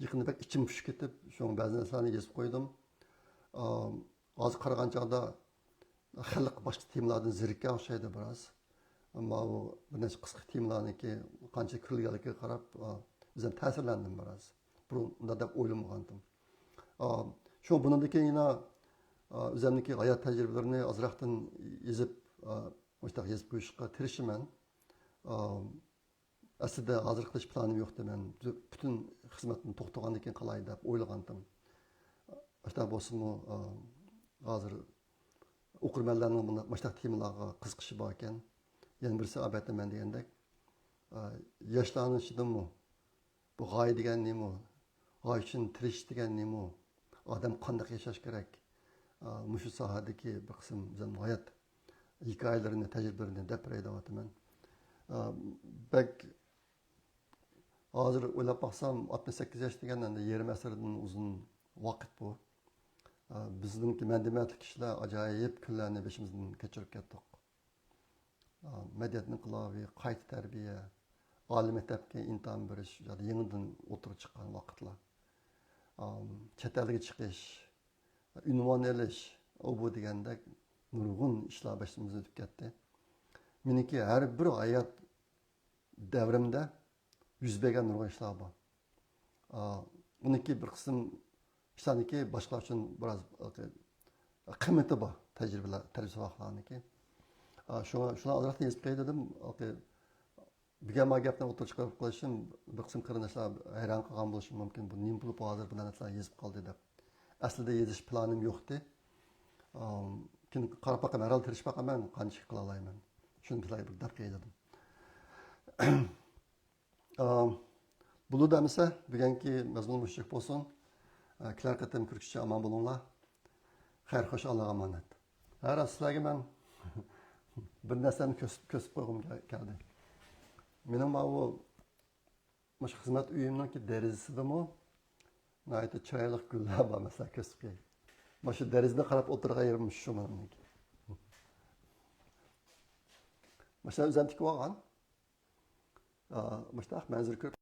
يېقىندا بەك ئىچىم پۇشۇپ كېتىپ، شۇڭا بەزى نەرسىلەرنى يېزىپ قويدۇم. ئا، ھازىر قارىغان چاغدا خەلق باشقا تېمىلاردىن زېرىككەن ئوخشايدۇ بىراز. ئەمما بۇ بىر نەچچە قىسقا تېمىلارنىڭكى قانچە كۆرۈلگەنلىكىگە قاراپ، ئا، ئۆزۈم تەسىرلەندىم بىراز. بۇرۇن ئۇنداق دەپ ئويلىمىغانتىم. ئا، شۇ بۇنىڭدىن كېيىن يەنە، ئا، ئۆزۈمنىڭكى ھايات تەجرىبىلىرىنى ئازراقتىن يېزىپ، ئا، مۇشۇنداق يېزىپ قويۇشقا تىرىشىمەن. ئا، ئەسلىدە ھازىر قىلىش پىلانىم يوقتى، مەن پۈتۈن خىزمەتتىن توختىغاندىن كېيىن قىلاي دەپ ئويلىغانتىم. ئاشۇنداق بولسىمۇ، ئا، ھازىر ئوقۇرمەنلەرنىڭ مۇنداق، مۇشۇنداق تېمىلارغا قىزىقىشى باركەن. يەنە بىرسى، ئەلۋەتتە، مەن دېگەندەك، ئا، ياشلارنىڭ ئىچىدىمۇ بۇ غايە دېگەن نېمە؟ غايە ئۈچۈن تىرىشىش دېگەن نېمە؟ ئادەم قانداق ياشاش كېرەك؟ ئا، مۇشۇ ساھەدىكى بىر قىسىم بىزنىڭ ھايات ھېكايىلىرىنى، تەجرىبىلىرىنى دەپ بېرەي دەۋاتىمەن. ئا، بەك ھازىر ئويلاپ باقسام، ئاتمىش سەككىز ياش دېگەن ئەمدى يېرىم ئەسىردىن ئۇزۇن ۋاقىت بۇ. ئا، بىزنىڭكى مەن دېمەتلىك كىشىلەر ئاجايىپ كۈنلەرنى بېشىمىزدىن كەچۈرۈپ كەتتۇق. ئا، مەدەنىيەت ئىنقىلابى، قايتا تەربىيە، ئالىي مەكتەپكە ئىمتىھان بېرىش، يەنىدىن ئوتتۇرىغا چىققان ۋاقىتلار. ئا، چەت ئەلگە چىقىش، ئۇنۋان ئېلىش، ئۇ بۇ دېگەندەك نۇرغۇن ئىشلار بېشىمىزدىن ئۆتۈپ كەتتى. مېنىڭكى ھەر بىر ھايات دەۋرىمدە يۈز بەرگەن نۇرغۇن ئىشلار بار. ئا، ئۇنىڭكى بىر قىسىم ئىشلارنىڭكى باشقىلار ئۈچۈن بىراز قىممىتى بار، تەجرىبىلەر، تەجرىبە ساۋاقلارنىڭكى. ئا، شۇڭا شۇلارنى ئازراق يېزىپ قوياي دېدىم. بۈگۈن ما گەپنى ئوتتۇرىغا چىقىرىپ قويۇشۇم، بىر قىسىم قېرىنداشلار ھەيران قالغان بولۇشى مۇمكىن، بۇ نېمە بولۇپ ھازىر بۇ نەرسىلەرنى يېزىپ قالدى دەپ. ئەسلىدە يېزىش پىلانىم يوقتى. ئام، كېيىن قاراپ باقىمەن، ھەرھال تىرىشىپ باقىمەن، قانچىلىك قىلالايمەن. شۇنى سىلەرگە بىر دەپ قوياي دېدىم. ئام، بولىدۇ ئەمىسە، بۈگۈنكى مەزمۇن مۇشۇ بولسۇن. ئا، كېلەر قېتىم كۆرۈشكىچە ئامان بولۇڭلار. خەير، خوش، ئاللاغا ئامانەت. ھە، راست، سىلەرگە مەن بىر نەرسىنى كۆرسىتىپ، كۆرسىتىپ قويغۇم كەل-، كەلدى. مېنىڭ ماۋۇ مۇشۇ خىزمەت ئۆيۈمنىڭكى دېرىزىسىدىمۇ ناھايىتى چىرايلىق گۈللەر بار، مەسىلەن، كۆرسىتىپ قوياي. مانا شۇ دېرىزىدىن قاراپ ئولتۇرغان يېرىم شۇ مېنىڭكى. مەسىلەن، ئۆزۈم تىكىپ ئالغان. ئا، مۇشۇنداق مەنزىرە كۆرۈپ.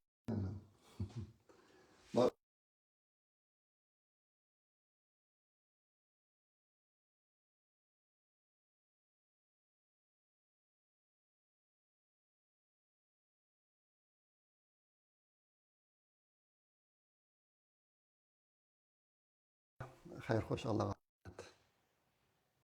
خەير، خوش، ئاللاغا